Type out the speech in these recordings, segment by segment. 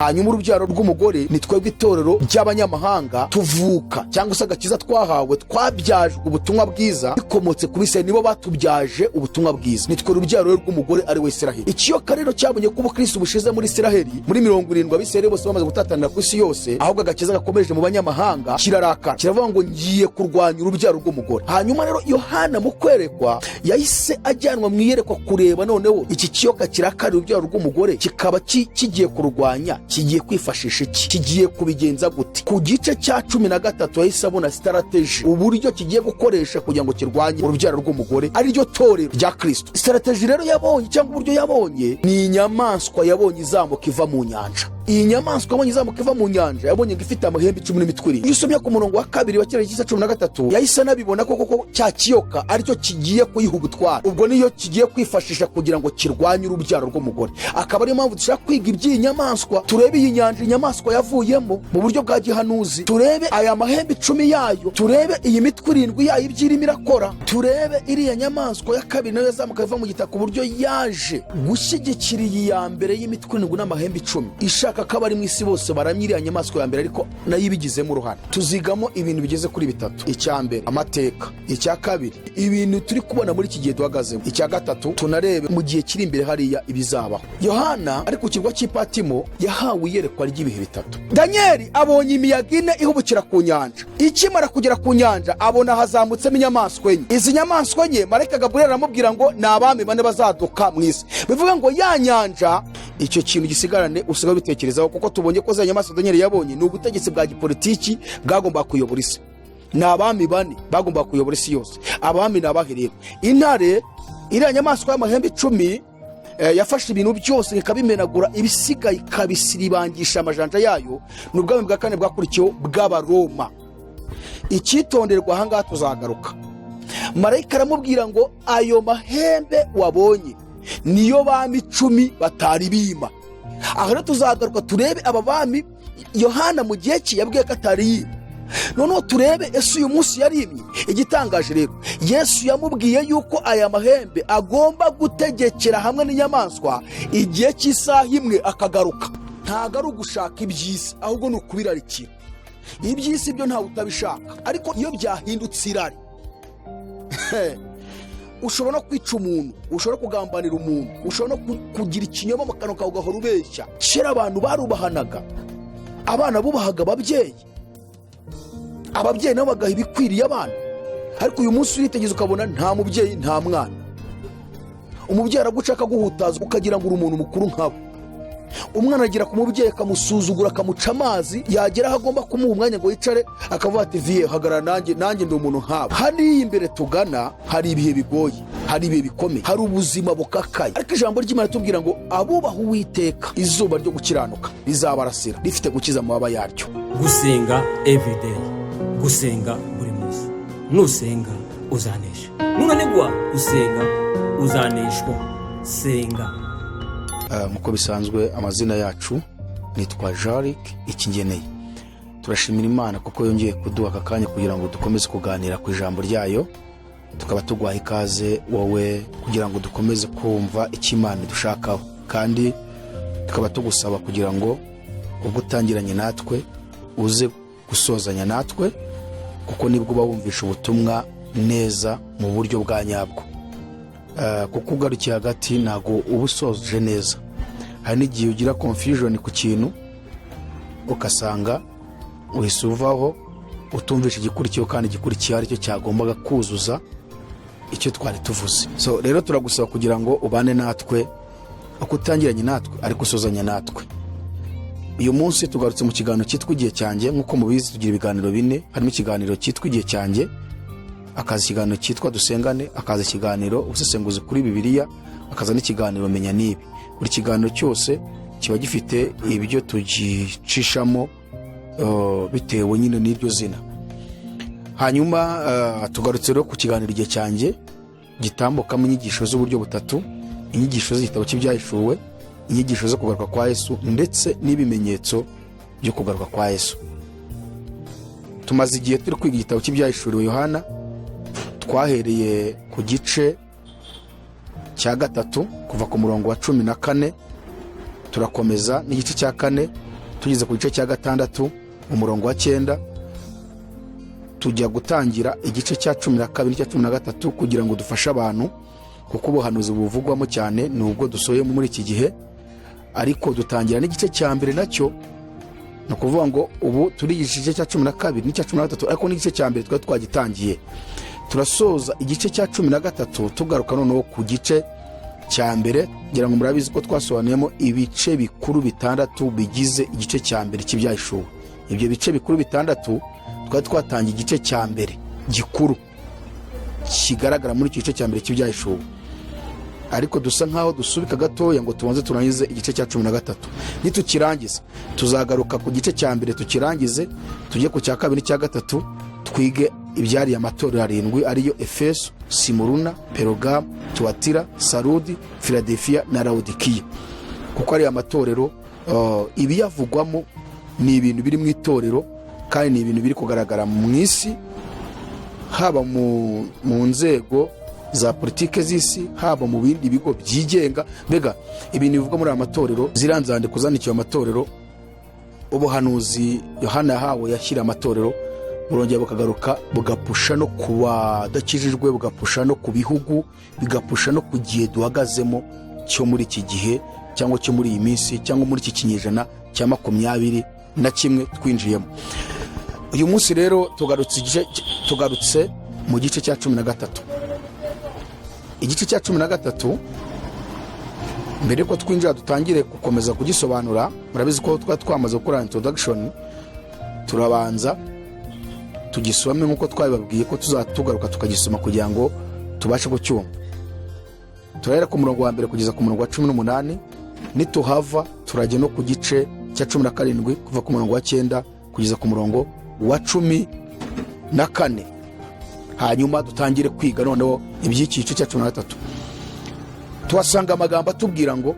Hanyuma urubyaro rw'umugore ni twebwe itorero ry'abanyamahanga tuvuka, cyangwa se agakiza twahawe, twabyajwe ubutumwa bwiza bikomotse ku Bisirayeli. Nibo batubyaje ubutumwa bwiza. Nitwe rubyaro rw'umugore, ari we Isiraheli. Ikiyoka rero cyabonye ko ubukristo bushize muri Isiraheli muri 70, Abisirayeli bose bamaze gutatanira ku isi yose, ahubwo agakiza gakomeje mu banyamahanga, kirarakara, kiravuga ngo: "Ngiye kurwanya urubyaro rw'umugore." Hanyuma rero Yohana mu kwerekwa yahise ajyanwa mu iyerekwa kureba noneho iki kiyoka kirakarira urubyaro rw'umugore, kikaba kigiye kurwanya, kigiye kwifashisha iki, kigiye kubigenza gute? Ku gice cya 13 yahise abona strategy, uburyo kigiye gukoresha kugira ngo kirwanye urubyaro rw'umugore, ariryo torero rya Kirisito. Strategy rero yabonye, cyangwa uburyo yabonye, ni inyamaswa yabonye izamuka iva mu nyanja. Iyi nyamaswa yabonye izamuka iva mu nyanja, yabonye ngo ifite amahembe 10 n'imitwe irindwi. Iyo usomye ku murongo wa 2 wa kiriya gice 13, yahise anabibona ko koko cya kiyoka aricyo kigiye kuyiha ubutware. Ubwo niyo kigiye kwifashisha kugira ngo kirwanye urubyaro rw'umugore. Akaba ariyo mpamvu dushaka kwiga iby'iyi nyamaswa, turebe iyi nyanja inyamaswa yavuyemo mu buryo bwa gihanuzi, turebe aya mahembe 10 yayo, turebe iyi mitwe irindwi yayo ibyo irimo irakora, turebe iriya nyamaswa ya kabiri nayo yazamuka iva mu gitaka, uburyo yaje gushyigikira iyi ya mbere y'imitwe irindwi n'amahembe 10, ishaka ko abari mu isi bose baramya iriya nyamaswa ya mbere, ariko nayo ibigizemo uruhare. Tuzigamo ibintu bigeze kuri bitatu: icya mbere, amateka; icya kabiri, ibintu turi kubona muri iki gihe duhagazemo; icya gatatu, tunarebe mu gihe kiri imbere hariya ibizabaho. Yohana ari ku kirwa cy'Ipatimo yahawe iyerekwa ry'ibihe bitatu. Daniyeli abonye imiyaga ine ihubukira ku nyanja. Ikimara kugera ku nyanja, abona hazamutsemo inyamaswa enye. Izi nyamaswa enye, marayika Gaburiyeli aramubwira ngo ni abami bane bazaduka mu isi. Bivuga ngo ya nyanja, icyo kintu gisigarane, usigaye ubitekerezaho, kuko tubonye ko za nyamaswa Daniyeli yabonye ni ubutegetsi bwa gipolitiki bwagombaga kuyobora isi. Ni abami bane bagombaga kuyobora isi yose. Abami ni abahe rero? Intare, iriya nyamaswa y'amahembe 10, yafashe ibintu byose ikabimenagura, ibisigaye ikabisiribangisha amajanja yayo, ni ubwami bwa kane bwakurikiyeho bw'Abaroma. Icyitonderwa ahangaha, tuzagaruka. Marayika aramubwira ngo ayo mahembe wabonye niyo bami 10 batari bima. Aha rero tuzagaruka turebe aba bami Yohana mu gihe cye yabwiye ko atari yima. Noneho turebe ese uyu munsi yarimye? Igitangaje rero, Yesu yamubwiye yuko aya mahembe agomba gutegekera hamwe n'inyamaswa igihe cy'isaha imwe akagaruka. Ntabwo ari ugushaka iby'isi, ahubwo ni ukubirarikira. Iby'isi byo ntawe utabishaka, ariko iyo byahindutse irari, ushobora no kwica umuntu, ushobora no kugambanira umuntu, ushobora no kugira ikinyoma mu kanwa kawe, ugahora ubeshya. Kera abantu barubahanaga, abana bubahaga ababyeyi, ababyeyi nabo bagaha ibikwiriye abana. Ariko uyu munsi uritegereza ukabona nta mubyeyi, nta mwana. Umubyeyi araguca akaguhutaza, ukagira ngo uri umuntu mukuru nkawe. Umwana agera ku mubyeyi akamusuzugura, akamuca amazi. Yagera aho agomba kumuha umwanya ngo yicare, akavuga ati: "Viye, hagarara, nanjye ndi umuntu nkawe." Hariya imbere tugana hari ibihe bigoye, hari ibihe bikomeye, hari ubuzima bukakaye. Ariko ijambo ry'Imana ritubwira ngo abubaha Uwiteka, izuba ryo gukiranuka rizabarasira rifite gukiza amababa yaryo. Gusenga everyday, gusenga buri munsi. Nusenga uzanesha, nunanigwa gusenga uzaneshwa. Senga. Nk'uko bisanzwe, amazina yacu nitwa Jarik Ikingeneye. Turashimira Imana kuko yongeye kuduha aka kanya kugira ngo dukomeze kuganira ku ijambo ryayo. Tukaba tuguha ikaze wowe kugira ngo dukomeze kumva icyo Imana idushakaho, kandi tukaba tugusaba kugira ngo ubwo utangiranye natwe uze gusozanya natwe, kuko nibwo uba wumvisha ubutumwa neza mu buryo bwa nyabwo. Kuko ugarukiye hagati ntabwo uba usoje neza. Hari n'igihe ugira confusion ku kintu, ugasanga uhise uvaho utumvisha igikurikiyeho, kandi igikurikiyeho aricyo cyagombaga kuzuza icyo twari tuvuze. So rero turagusaba kugira ngo ubane natwe, uko utangiranye natwe ariko usozanya natwe. Uyu munsi tugarutse mu kiganiro cyitwa Igihe Cyanjye. Nk'uko mubizi, tugira ibiganiro bine, harimo ikiganiro cyitwa Igihe Cyanjye, akaza ikiganiro cyitwa Dusengane, akaza ikiganiro Ubusesenguzi kuri Bibiliya, akaza n'ikiganiro Menya N'ibi. Buri kiganiro cyose kiba gifite ibyo tugicishamo, bitewe nyine n'iryo zina. Hanyuma tugarutse rero ku kiganiro Igihe Cyanjye, gitambukamo inyigisho z'uburyo butatu: inyigisho z'igitabo cy'Ibyahishuwe, inyigisho zo kugaruka kwa Yesu, ndetse n'ibimenyetso byo kugaruka kwa Yesu. Tumaze igihe turi kwiga igitabo cy'Ibyahishuriwe Yohana. Twahereye ku gice cya gatatu kuva ku murongo wa 14, turakomeza n'igice cya kane. Tugeze ku gice cya 6, umurongo wa 9, tujya gutangira igice cya 12 n'icya 13 kugira ngo dufashe abantu, kuko ubuhanuzi buvugwamo cyane ni ubwo dusohoyemo muri iki gihe. Ariko dutangira n'igice cya mbere nacyo. Ni ukuvuga ngo ubu turigisha igice cya 12 n'icya 13, ariko n'igice cya mbere twari twagitangiye. Turasoza igice cya 13, tugaruka noneho ku gice cya mbere. Ngira ngo murabizi ko twasobanuyemo ibice bikuru bitandatu bigize igice cya mbere cy'Ibyahishuwe. Ibyo bice bikuru bitandatu, twari twatangiye igice cya mbere gikuru kigaragara muri icyo gice cya mbere cy'Ibyahishuwe, ariko dusa nkaho dusubika gatoya ngo tubanze turangize igice cya 13. Nitukirangiza, tuzagaruka ku gice cya mbere tukirangize, tujye ku cya kabiri n'icya gatatu, twige ibyariye amatorero arindwi, ariyo Efeso, Simuruna, Perogamu, Tuwatira, Sarudi, Filadelfiya na Lawodikiya, kuko ariya matorero ibiyavugwamo ni ibintu biri mu itorero, kandi ni ibintu biri kugaragara mu isi, haba mu nzego za politike z'isi, haba mu bindi bigo byigenga. Mbega ibintu bivugwa muri aya matorero, ziriya nzandiko zandikiwe amatorero, ubuhanuzi Yohana yahawe yashyira amatorero, burongera bukagaruka bugapusha no ku badakijijwe, bugapusha no ku bihugu, bigapusha no ku gihe duhagazemo cyo muri iki gihe, cyangwa cyo muri iyi minsi, cyangwa muri iki kinyejana cya 21 twinjiyemo. Uyu munsi rero tugarutse mu gice cya 13. Igice cya 13, mbere yuko twinjira dutangire gukomeza kugisobanura, murabizi ko twari twamaze gukora introduction. Turabanza tugisome nk'uko twabibabwiye ko tuzatugaruka tukagisoma kugira ngo tubashe kucyumva. Turahera ku murongo wa mbere kugeza ku murongo wa 18. Nituhava, turajya no ku gice cya 17, kuva ku murongo wa 9 kugeza ku murongo wa 14, hanyuma dutangire kwiga noneho iby'iki gice cya 13. Tuhasanga amagambo atubwira ngo: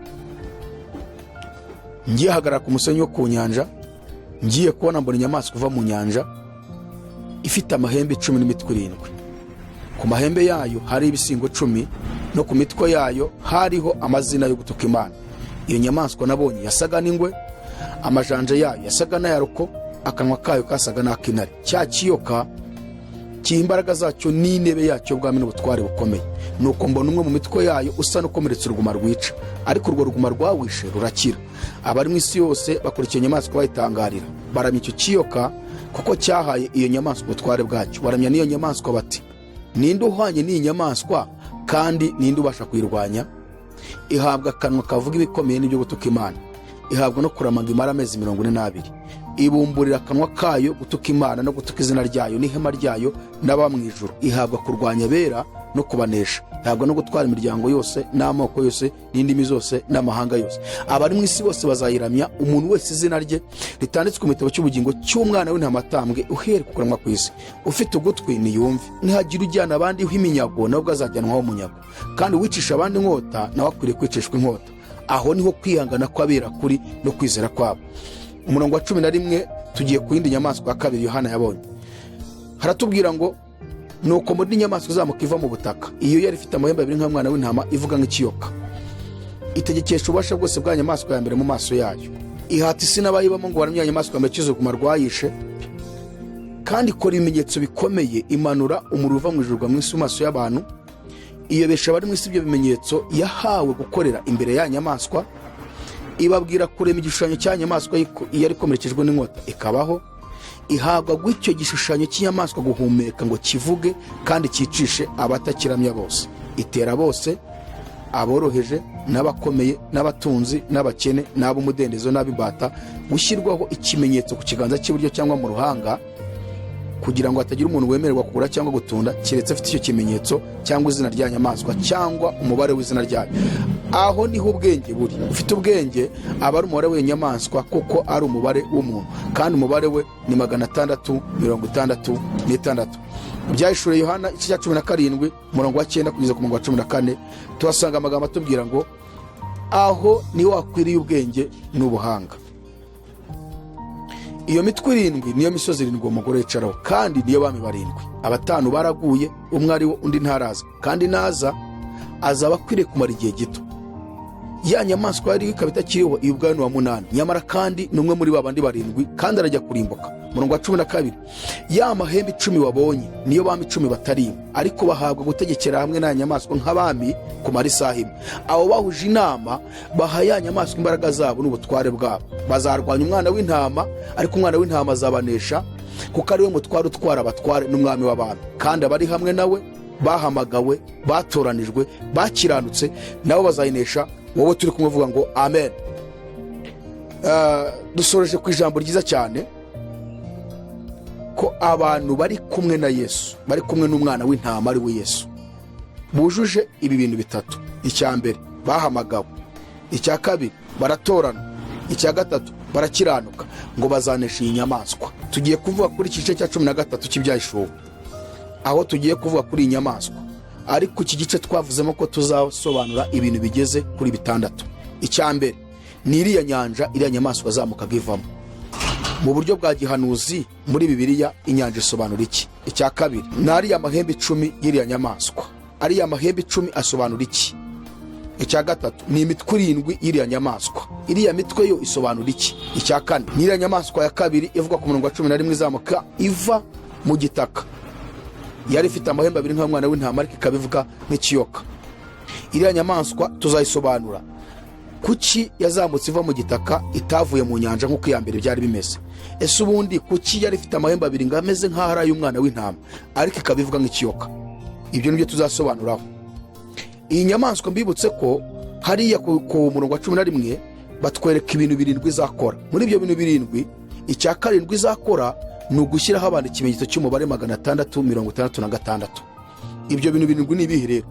"Ngiye hagarara ku musenyi wo ku nyanja, ngiye kubona mbona inyamaswa iva mu nyanja, ifite amahembe 10 n'imitwe irindwi. Ku mahembe yayo hari ibisingo 10, no ku mitwe yayo hariho amazina yo gutuka Imana. Iyo nyamaswa nabonye yasaga n'ingwe, amajanja yayo yasaga n'ayaroko, akanwa kayo kasaga n'ak'intare. Cya kiyoka kiha imbaraga zacyo n'intebe yacyo bwami n'ubutware bukomeye. Nuko mbona umwe mu mitwe yayo usa n'ukomeretse uruguma rwica, ariko urwo ruguma rwawishe rurakira. Abari mu isi yose bakurikiye inyamaswa bayitangarira, baramya icyo kiyoka kuko cyahaye iyo nyamaswa ubutware bwacyo. Baramya n'iyo nyamaswa bati: 'Ninde uhwanye n'iyi nyamaswa, kandi ninde ubasha kuyirwanya?' Ihabwa akanwa kavuga ibikomeye n'ibyo gutuka Imana, ihabwa no kurama ngo imare amezi 42. Ibumburira akanwa kayo gutuka Imana no gutuka izina ryayo n'ihema ryayo n'aba mu ijuru. Ihabwa kurwanya abera no kubanesha. Ihabwa no gutwara imiryango yose n'amoko yose n'indimi zose n'amahanga yose. Abari mu isi bose bazayiramya, umuntu wese izina rye ritanditswe mu gitabo cy'ubugingo cy'Umwana w'Intama atambwe uhereye ku kuremwa ku isi. Ufite ugutwi niyumve. Nihagira ujyana abandi iminyago, nawe ubwo azajyanwaho umunyago, kandi uwicisha abandi inkota nawe akwiriye kwicishwa inkota. Aho niho kwihangana kw'abera kuri no kwizera kwabo." Umurongo wa 11, tugiye ku yindi nyamaswa ya kabiri Yohana yabonye. Haratubwira ngo: "Nuko muri inyamaswa izamuka iva mu butaka. Iyo yari ifite amahembe abiri nk'umwana w'intama, ivuga nk'ikiyoka. Itegekesha ububasha bwose bwa nyamaswa ya mbere mu maso yayo. Ihata isi n'abayibamo ngo baramye ya nyamaswa ya mbere ikize uruguma rwayishe. Kandi ikora ibimenyetso bikomeye, imanura umuriro uva mu ijuru mu isi mu maso y'abantu, iyobesha abari mu isi ibyo bimenyetso yahawe gukorera imbere ya nyamaswa. Ibabwira kurema igishushanyo cya nyamaswa yari ikomerekejwe n'inkota ikabaho. Ihabwa gw'icyo gishushanyo cy'inyamaswa guhumeka ngo kivuge kandi cyicishe abatakiramya bose. Itera bose, aboroheje n'abakomeye, n'abatunzi n'abakene, n'ab'umudendezo n'ab'imbata, gushyirwaho ikimenyetso ku kiganza cy'iburyo cyangwa mu ruhanga, kugira ngo hatagira umuntu wemererwa kugura cyangwa gutunda keretse afite icyo kimenyetso, cyangwa izina rya nyamaswa, cyangwa umubare w'izina ryayo. Aho niho ubwenge buri. Ufite ubwenge aba ari umubare w'iyo nyamaswa, kuko ari umubare w'umuntu, kandi umubare we ni 666." Byahishuriwe Yohana igice cya 17, umurongo wa 9 kugeza ku murongo wa 14, tuhasanga amagambo atubwira ngo: "Aho niho hakwiriye ubwenge n'ubuhanga. Iyo mitwe irindwi niyo misozi irindwi uwo mugore yicaraho, kandi niyo bami barindwi. Abatanu baraguye, umwe ari wo, undi ntaraza, kandi naza azaba akwiriye kumara igihe gito." Ya nyamaswa yariho ikaba itakiriho, iyo ubwayo ni uwa munani, nyamara kandi ni umwe muri ba bandi barindwi, kandi arajya kurimbuka. Umurongo wa 12: ya mahembe 10 wabonye niyo bami 10 batarima, ariko bahabwa gutegekera hamwe n'aya nyamaswa nk'abami kumara isaha imwe. Abo bahuje inama, baha ya nyamaswa imbaraga zabo n'ubutware bwabo. Bazarwanya Umwana w'Intama, ariko Umwana w'Intama azabanesha, kuko ari we mutware utwara abatware n'Umwami w'abami, kandi abari hamwe nawe bahamagawe, batoranijwe, bakiranutse, nabo bazayinesha. Wowe turi kumwe, uvuga ngo amen. Dusoreje ku ijambo ryiza cyane, ko abantu bari kumwe na Yesu, bari kumwe n'Umwana w'Intama ari we Yesu, bujuje ibi bintu bitatu: icya mbere, bahamagawe; icya kabiri, baratorana; icya gatatu, barakiranuka, ngo bazanesha iyi nyamaswa. Tugiye kuvuga kuri iki gice cya 13 cy'Ibyahishuwe, aho tugiye kuvuga kuri iyi nyamaswa. Ariko iki gice twavuzemo ko tuzasobanura ibintu bigeze kuri bitandatu. Icya mbere ni iriya nyanja iriya nyamaswa azamukaga ivamo. Mu buryo bwa gihanuzi muri Bibiliya, inyanja isobanura iki? Icya kabiri ni ariya mahembe 10 y'iriya nyamaswa. Ariya mahembe 10 asobanura iki? Icya gatatu ni imitwe irindwi y'iriya nyamaswa. Iriya mitwe yo isobanura iki? Icya kane ni iriya nyamaswa ya kabiri ivugwa ku murongo wa 11, izamuka iva mu gitaka, yari ifite amahembe abiri nk'umwana w'intama, ariko ikaba ivuga nk'ikiyoka. Iriya nyamaswa tuzayisobanura. Kuki yazamutse iva mu gitaka, itavuye mu nyanja nk'uko iya mbere byari bimeze? Ese ubundi kuki yari ifite amahembe abiri ngo ameze nk'aho ari ay'umwana w'intama, ariko ikaba ivuga nk'ikiyoka? Ibyo nibyo tuzasobanuraho. Iyi nyamaswa, mbibutse ko hariya ku murongo wa 11 batwereka ibintu birindwi izakora. Muri ibyo bintu birindwi, icya karindwi izakora ni ugushyiraho abantu ikimenyetso cy'umubare 666. Ibyo bintu birindwi ni ibihe rero?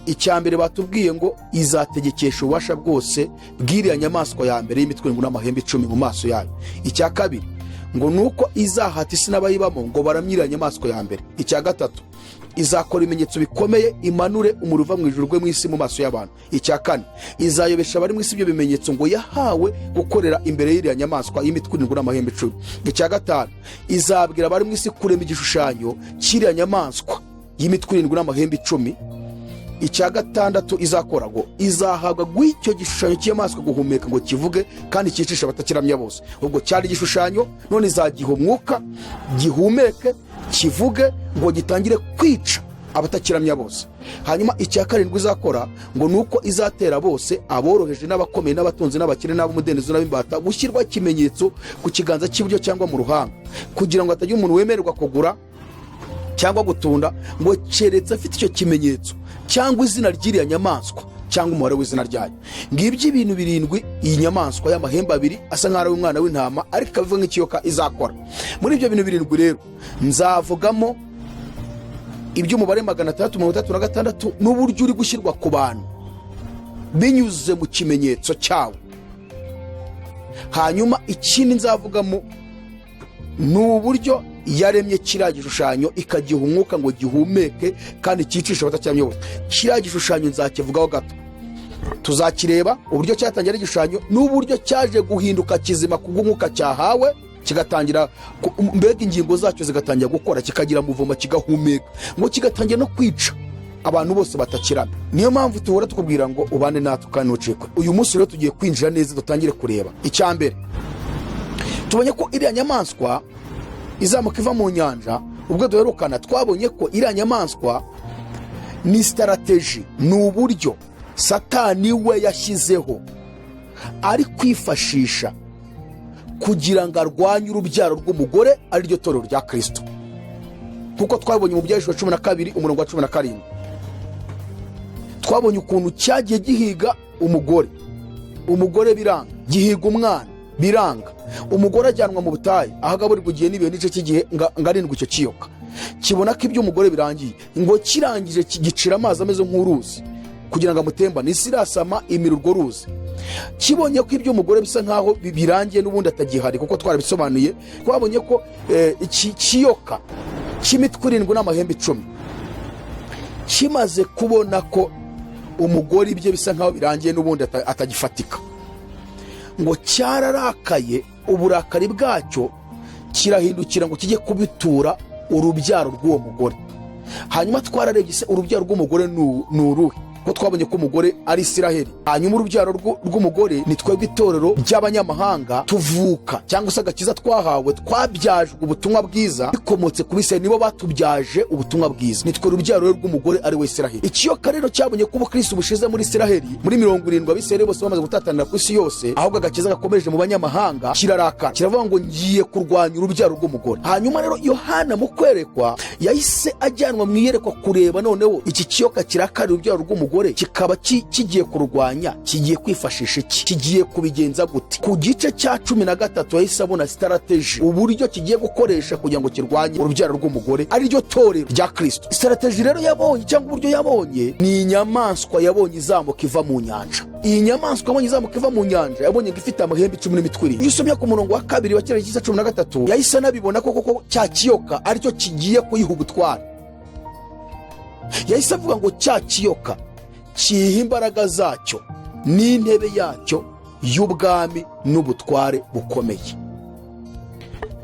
Icya mbere, batubwiye ngo izategekesha ububasha bwose bw'iriya nyamaswa ya mbere y'imitwe irindwi n'amahembe 10 mu maso yayo. Icya kabiri ngo ni uko izahata isi n'abayibamo ngo baramye iriya nyamaswa ya mbere. Icya gatatu, izakora ibimenyetso bikomeye, imanure umuriro uva mu ijuru ugwe mu isi mu maso y'abantu. Icya kane, izayobesha abari mu isi ibyo bimenyetso ngo yahawe gukorera imbere y'iriya nyamaswa y'imitwe irindwi n'amahembe 10. Icya gatanu, izabwira abari mu isi kurema igishushanyo cy'iriya nyamaswa y'imitwe irindwi n'amahembe 10. Icya gatandatu izakora, ngo izahabwa gw'icyo gishushanyo cy'inyamaswa guhumeka ngo kivuge kandi cyicishe abatakiramya bose. Ubwo cyari igishushanyo, none izagiha umwuka, gihumeke, kivuge, ngo gitangire kwica abatakiramya bose. Hanyuma icya karindwi izakora ngo ni uko izatera bose, aboroheje n'abakomeye n'abatunzi n'abakire n'ab'umudendezo n'ab'imbata, gushyirwaho ikimenyetso ku kiganza cy'iburyo cyangwa mu ruhanga, kugira ngo hatagira umuntu wemererwa kugura cyangwa gutunda, ngo keretse afite icyo kimenyetso cyangwa izina ry'iriya nyamaswa cyangwa umubare w'izina ryayo. Ngibyo ibintu birindwi iyi nyamaswa y'amahembe abiri asa nk'aho ari umwana w'intama, ariko ikaba ivuga nk'ikiyoka, izakora. Muri ibyo bintu birindwi rero, nzavugamo iby'umubare 666 n'uburyo uri gushyirwa ku bantu binyuze mu kimenyetso cyawo. Hanyuma ikindi nzavugamo ni uburyo yaremye kiriya gishushanyo, ikagiha umwuka ngo gihumeke kandi cyicishe abatakiramya bose. Kiriya gishushanyo nzakivugaho gato, tuzakireba uburyo cyatangira ari igishushanyo n'uburyo cyaje guhinduka kizima kubw'umwuka cyahawe, kigatangira mbega ingingo zacyo zigatangira gukora, kikagira muvoma, kigahumeka, ngo kigatangira no kwica abantu bose batakirana. Niyo mpamvu tuhora tukubwira ngo ubane natwe kandi ntucikwe. Uyu munsi rero tugiye kwinjira neza, dutangire kureba. Icya mbere, tubonye ko iriya nyamaswa izamuka iva mu nyanja. Ubwo duherukana, twabonye ko iriya nyamaswa ni strategy, ni uburyo Satani we yashyizeho ari kwifashisha kugira ngo arwanye urubyaro rw'umugore, ariryo torero rya Kirisito, nk'uko twabonye mu Byahishuwe 12 umurongo wa 17. Twabonye ukuntu cyagiye gihiga umugore, umugore biranga, gihiga umwana biranga, umugore ajyanwa mu butayu aho agaburirwa igihe n'ibihe n'igice cy'igihe ngo arindwe icyo kiyoka. Kibona ko iby'umugore birangiye, ngo kirangije gicira amazi ameze nk'uruzi kugira ngo amutembane. Isi irasama, imira urwo ruzi. Kibonye ko iby'umugore bisa nk'aho birangiye n'ubundi atagihari, kuko twarabisobanuye, twabonye ko iki kiyoka cy'imitwe irindwi n'amahembe 10 kimaze kubona ko umugore ibye bisa nk'aho birangiye n'ubundi atagifatika, ngo cyararakaye. Uburakari bwacyo kirahindukira ngo kijye kubitura urubyaro rw'uwo mugore. Hanyuma twararebye, se urubyaro rw'umugore ni uruhe? Ko twabonye ko umugore ari Isiraheli. Hanyuma urubyaro rw'umugore ni twebwe itorero ry'abanyamahanga, tuvuka cyangwa se agakiza twahawe, twabyajwe ubutumwa bwiza bikomotse ku Bisiraheli, nibo batubyaje ubutumwa bwiza. Nitwe rubyaro rero rw'umugore, ari we Isiraheli. Ikiyoka rero cyabonye ko ubukristo bushize muri Isiraheli muri 70, Abisiraheli bose bamaze gutatanira ku isi yose, ahubwo agakiza gakomeje mu banyamahanga. Kirarakara, kiravuga ngo: "Ngiye kurwanya urubyaro rw'umugore." Hanyuma rero Yohana mu kwerekwa yahise ajyanwa mu iyerekwa kureba noneho iki kiyoka kirakarira urubyaro rw'umugore, kikaba kigiye kurwanya, kigiye kwifashisha iki, kigiye kubigenza gute? Ku gice cya 13 yahise abona strategy, uburyo kigiye gukoresha kugira ngo kirwanye urubyaro rw'umugore, ariryo torero rya Kristo. Strategy rero yabonye, cyangwa uburyo yabonye, ni inyamaswa yabonye izamuka iva mu nyanja. Iyi nyamaswa yabonye izamuka iva mu nyanja, yabonye ngo ifite amahembe 10 n'imitwe irindwi. Iyo usomye ku murongo wa 2 wa kiriya gice 13, yahise anabibona ko koko cya kiyoka aricyo kigiye kuyiha ubutware. Yahise avuga ngo cya kiyoka kiha imbaraga zacyo n'intebe yacyo y'ubwami n'ubutware bukomeye.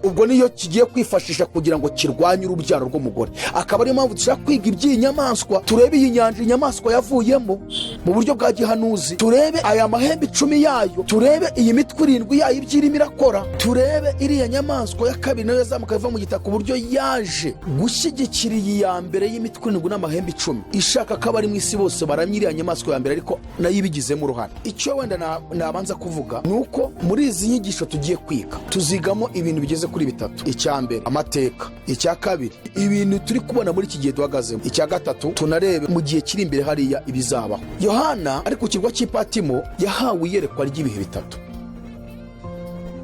Ubwo niyo kigiye kwifashisha kugira ngo kirwanye urubyaro rw'umugore. Akaba ariyo mpamvu dushaka kwiga iby'iyi nyamaswa, turebe iyi nyanja inyamaswa yavuyemo mu buryo bwa gihanuzi, turebe aya mahembe 10 yayo, turebe iyi mitwe irindwi yayo ibyo irimo irakora, turebe iriya nyamaswa ya kabiri nayo yazamuka iva mu gitaka, uburyo yaje gushyigikira iyi ya mbere y'imitwe irindwi n'amahembe 10, ishaka ko abari mu isi bose baramya iriya nyamaswa ya mbere, ariko nayo ibigizemo uruhare. Icyo wenda nabanza kuvuga ni uko muri izi nyigisho tugiye kwiga, tuzigamo ibintu bigeze kuri bitatu. Icya mbere, amateka. Icya kabiri, ibintu turi kubona muri iki gihe duhagazemo. Icya gatatu, tunarebe mu gihe kiri imbere hariya ibizabaho. Yohana ari ku kirwa cy'Ipatimo yahawe iyerekwa ry'ibihe bitatu.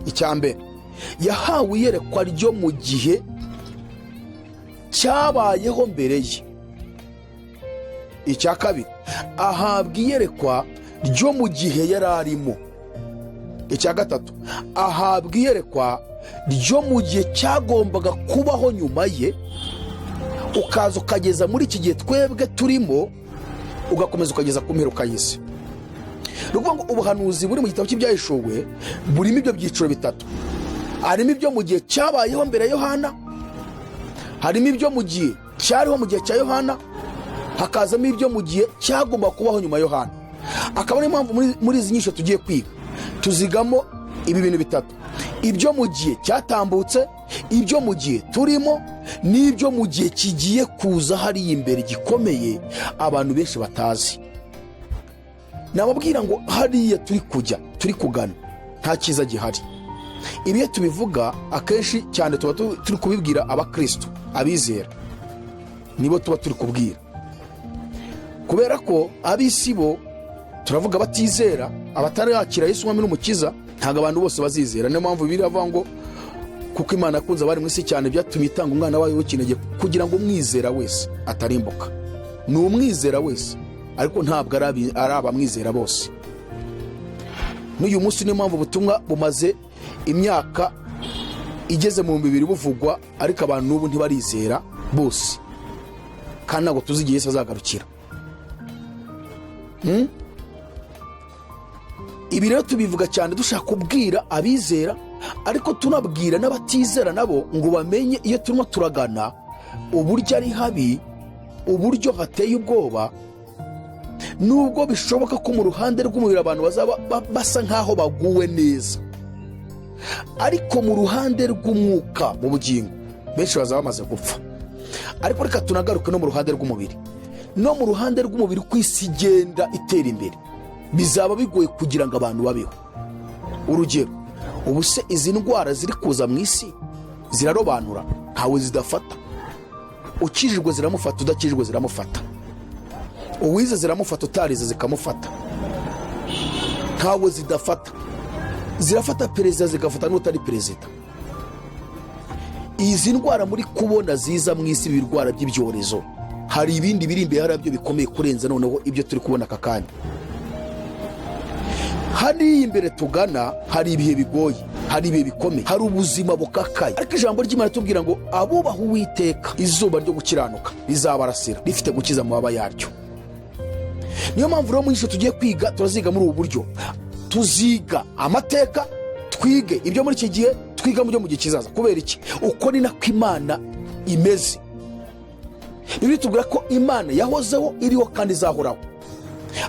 Icya mbere, yahawe iyerekwa ryo mu gihe cyabayeho mbere ye. Icya kabiri, ahabwa iyerekwa ryo mu gihe yari arimo. Icya gatatu, ahabwa iyerekwa ryo mu gihe cyagombaga kubaho nyuma ye, ukaza ukageza muri iki gihe twebwe turimo, ugakomeza ukageza ku mperuka y'isi. Ni ukuvuga ngo ubuhanuzi buri mu gitabo cy'Ibyahishuwe burimo ibyo byiciro bitatu: harimo ibyo mu gihe cyabayeho mbere ya Yohana, harimo ibyo mu gihe cyariho mu gihe cya Yohana, hakazamo ibyo mu gihe cyagomba kubaho nyuma ya Yohana. Akaba ariyo mpamvu muri izi nyigisho tugiye kwiga tuzigamo ibi bintu bitatu: ibyo mu gihe cyatambutse, ibyo mu gihe turimo, n'ibyo mu gihe kigiye kuza hariya imbere gikomeye abantu benshi batazi. Nababwira ngo hariya turi kujya, turi kugana, nta cyiza gihari. Ibi iyo tubivuga akenshi cyane tuba turi kubibwira abakristo, abizera nibo tuba turi kubwira, kubera ko ab'isi bo turavuga batizera, abatarakira Yesu Umwami n'Umukiza. Ntabwo abantu bose bazizera. Niyo mpamvu Bibiliya avuga ngo kuko Imana yakunze abari mu isi cyane, byatumye itanga umwana wayo w'ikinege kugira ngo umwizera wese atarimbuka. Ni umwizera wese, ariko ntabwo ari abamwizera bose. N'uyu munsi niyo mpamvu ubutumwa bumaze imyaka igeze mu 2000 buvugwa, ariko abantu n'ubu ntibarizera bose, kandi ntabwo tuzi igihe Yesu azagarukira. Ibi rero tubivuga cyane dushaka kubwira abizera, ariko tunabwira n'abatizera nabo ngo bamenye iyo turimo turagana, uburyo ari habi, uburyo hateye ubwoba. Nubwo bishoboka ko mu ruhande rw'umubiri abantu bazaba basa nk'aho baguwe neza, ariko mu ruhande rw'umwuka, mu bugingo, benshi bazaba bamaze gupfa. Ariko reka tunagaruke no mu ruhande rw'umubiri. No mu ruhande rw'umubiri, uko isi igenda itera imbere, bizaba bigoye kugira ngo abantu babeho. Urugero, ubu se izi ndwara ziri kuza mu isi zirarobanura? Ntawe zidafata. Ukijijwe ziramufata, udakijijwe ziramufata, uwize ziramufata, utarize zikamufata. Ntawe zidafata. Zirafata perezida, zigafata n'utari perezida. Izi ndwara muri kubona ziza mu isi, ibirwara by'ibyorezo, hari ibindi biri imbere hariya byo bikomeye kurenza noneho ibyo turi kubona aka kanya. Hariya imbere tugana hari ibihe bigoye, hari ibihe bikomeye, hari ubuzima bukakaye. Ariko ijambo ry'Imana ritubwira ngo abubaha Uwiteka, izuba ryo gukiranuka rizabarasira rifite gukiza amababa yaryo. Niyo mpamvu rero mu nyigisho tugiye kwiga turaziga muri ubu buryo: tuziga amateka, twige ibyo muri iki gihe, twiga mu byo mu gihe kizaza. Kubera iki? Uko ni nako Imana imeze. Bibiliya itubwira ko Imana yahozeho, iriho kandi izahoraho.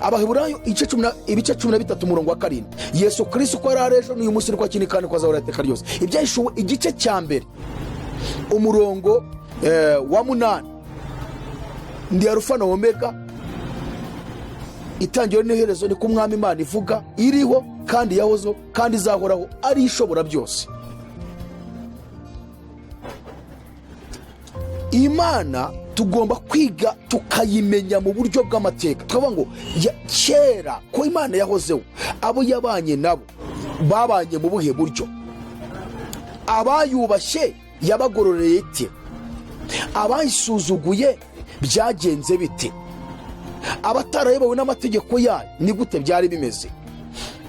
Abaheburayo ibice 13 umurongo wa 7, Yesu Kristo uko yari ari ejo n'uyu munsi niko akiri kandi ko azahora iteka ryose. Ibyahishuwe igice cya 1 umurongo wa 8, ndi Alufa na Omega, itangiriro n'iherezo, niko Umwami Imana ivuga, iriho kandi yahozeho kandi izahoraho, ari ishobora byose. Imana tugomba kwiga tukayimenya mu buryo bw'amateka, tukavuga ngo kera ko Imana yahozeho, abo yabanye nabo babanye mu buhe buryo, abayubashye yabagororeye ite, abayisuzuguye byagenze bite, abatarayobowe n'amategeko yayo ni gute byari bimeze.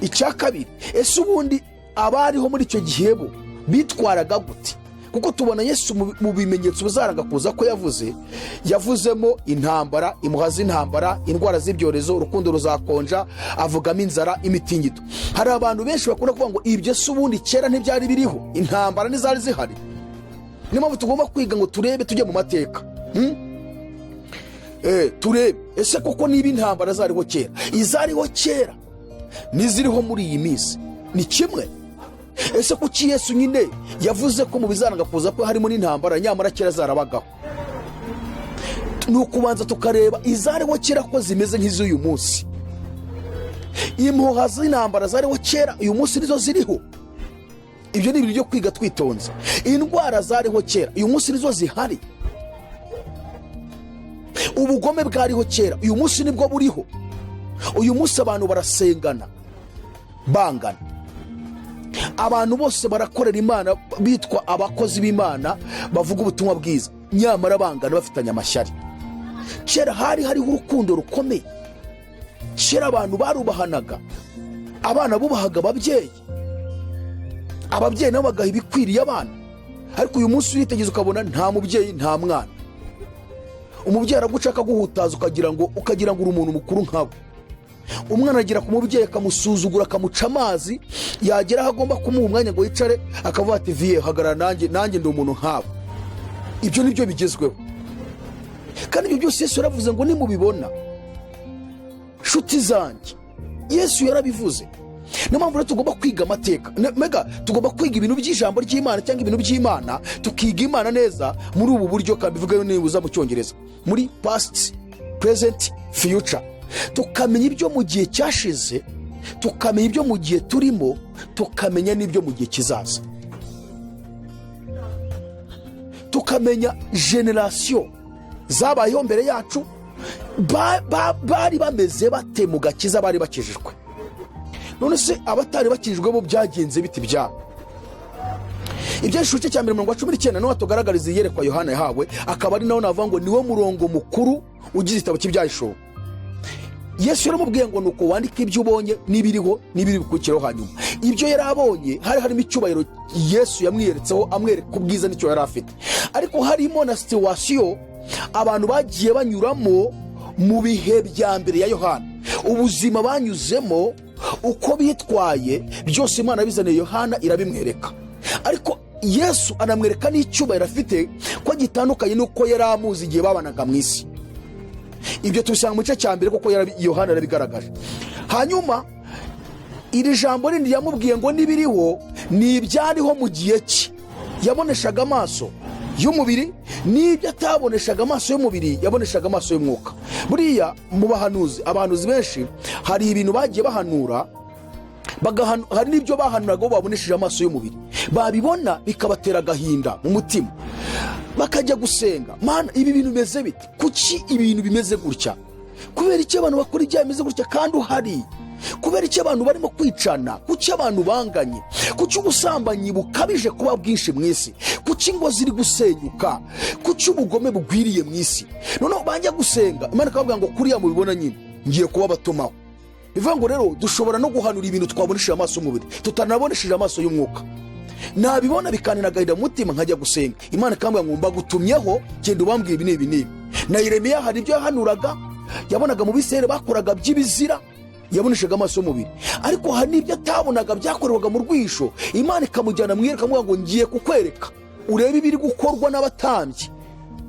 Icya kabiri, ese ubundi abariho muri icyo gihe bo bitwaraga gute? Kuko tubona Yesu mu bimenyetso bizaranga kuza ko yavuzemo intambara, impuha z'intambara, indwara z'ibyorezo, urukundo ruzakonja, avugamo inzara, imitingito. Hari abantu benshi bakunda kuvuga ngo ibyo se ubundi kera ntibyari biriho, intambara ntizari zihari. Niyo mpamvu tugomba kwiga ngo turebe, tujye mu mateka. Turebe ese koko niba intambara zariho kera, izariho kera n'iziriho muri iyi minsi ni kimwe. Ese kuki Yesu nyine yavuze ko mu bizaranga kuza ko harimo n'intambara, nyamara kera zarabagaho? Ni ukubanza tukareba izariho kera ko zimeze nk'iz'uyu munsi. Impuha z'intambara zariho kera uyu munsi nizo ziriho. Ibyo ni ibintu byo kwiga twitonze. Indwara zariho kera uyu munsi nizo zihari. Ubugome bwariho kera uyu munsi nibwo buriho. Uyu munsi abantu barasengana bangana, abantu bose barakorera Imana bitwa abakozi b'Imana bavuga ubutumwa bwiza, nyamara bangana bafitanye amashyari. Kera hari hariho urukundo rukomeye, kera abantu barubahanaga, abana bubahaga ababyeyi, ababyeyi nabo bagaha ibikwiriye abana. Ariko uyu munsi uritegereza ukabona nta mubyeyi nta mwana. Umubyeyi araguca akaguhutaza, ukagira ngo uri umuntu mukuru nkawe. Umwana agera ku mubyeyi akamusuzugura, akamuca amazi, yagera aho agomba kumuha umwanya ngo yicare akavuga ati viye hagarara, nanjye ndi umuntu nkawe. Ibyo ni byo bigezweho. Kandi ibyo byose Yesu yaravuze ngo nimubibona, nshuti zanjye, Yesu yarabivuze. Niyo mpamvu rero tugomba kwiga amateka, mega tugomba kwiga ibintu by'ijambo ry'Imana cyangwa ibintu by'Imana, tukiga Imana neza muri ubu buryo, kandi bivuga nibuza mu Cyongereza muri past, present, future. Tukamenya ibyo mu gihe cyashize, tukamenya ibyo mu gihe turimo, tukamenya n'ibyo mu gihe kizaza, tukamenya generasiyo zabayeho mbere yacu, bari bameze bate mu gakiza, bari bakijijwe. None se abatari bakijijwe bo byagenze biti byabo? Ibyahishuwe cya mbere mirongo 19 niho hatugaragariza iyerekwa Yohana yahawe, akaba ari naho navuga ngo niwo murongo mukuru ugize igitabo cy'Ibyahishuwe. Yesu yaramubwiye ngo nuko wandike ibyo ubonye n'ibiriho n'ibiri bukurikiraho. Hanyuma ibyo yari abonye hari harimo icyubahiro Yesu yamwiyeretseho, amwereka ubwiza n'icyo yari afite, ariko harimo na situation abantu bagiye banyuramo mu bihe bya mbere ya Yohana, ubuzima banyuzemo, uko bitwaye, byose Imana yabizaniye Yohana irabimwereka. Ariko Yesu anamwereka n'icyubahiro afite ko gitandukanye n'uko yari amuzi igihe babanaga mu isi. Ibyo tubisanga mu gice cya mbere, kuko Yohana yarabigaragaje. Hanyuma iri jambo rindi yamubwiye ngo n'ibiriho ni ibyariho mu gihe cye yaboneshaga amaso y'umubiri, n'ibyo ataboneshaga amaso y'umubiri yaboneshaga amaso y'umwuka. Buriya mu bahanuzi, abahanuzi benshi hari ibintu bagiye bahanura, hari n'ibyo bahanuraga bo babonesheje amaso y'umubiri, babibona bikabatera agahinda mu mutima, bakajya gusenga: Mana, ibi bintu bimeze bite? Kuki ibintu bimeze gutya? Kubera icyo abantu bakora ibyaha bimeze gutya kandi uhari? Kubera icyo abantu barimo kwicana? Kuki abantu banganye? Kuki ubusambanyi bukabije kuba bwinshi mu isi? Kuki ingo ziri gusenyuka? Kuki ubugome bugwiriye mu isi? Noneho bajya gusenga, Imana ikababwira ngo kuriya mubibona nyine ngiye kubabatumaho. Bivuga ngo rero dushobora no guhanura ibintu twabonesheje amaso y'umubiri tutanabonesheje amaso y'umwuka. Nabibona bikantera agahinda mu mutima, nkajya gusenga, Imana ikambwira ngo mbagutumyeho, genda ubambwira ibi n'ibi n'ibi. Na Yeremiya hari ibyo yahanuraga yabonaga mu Bisirayeli bakoraga by'ibizira, yaboneshaga amaso y'umubiri, ariko hari n'ibyo atabonaga byakorerwaga mu rwisho, Imana ikamujyana mu iyerekwa ikamubwira ngo ngiye kukwereka urebe ibiri gukorwa n'abatambyi,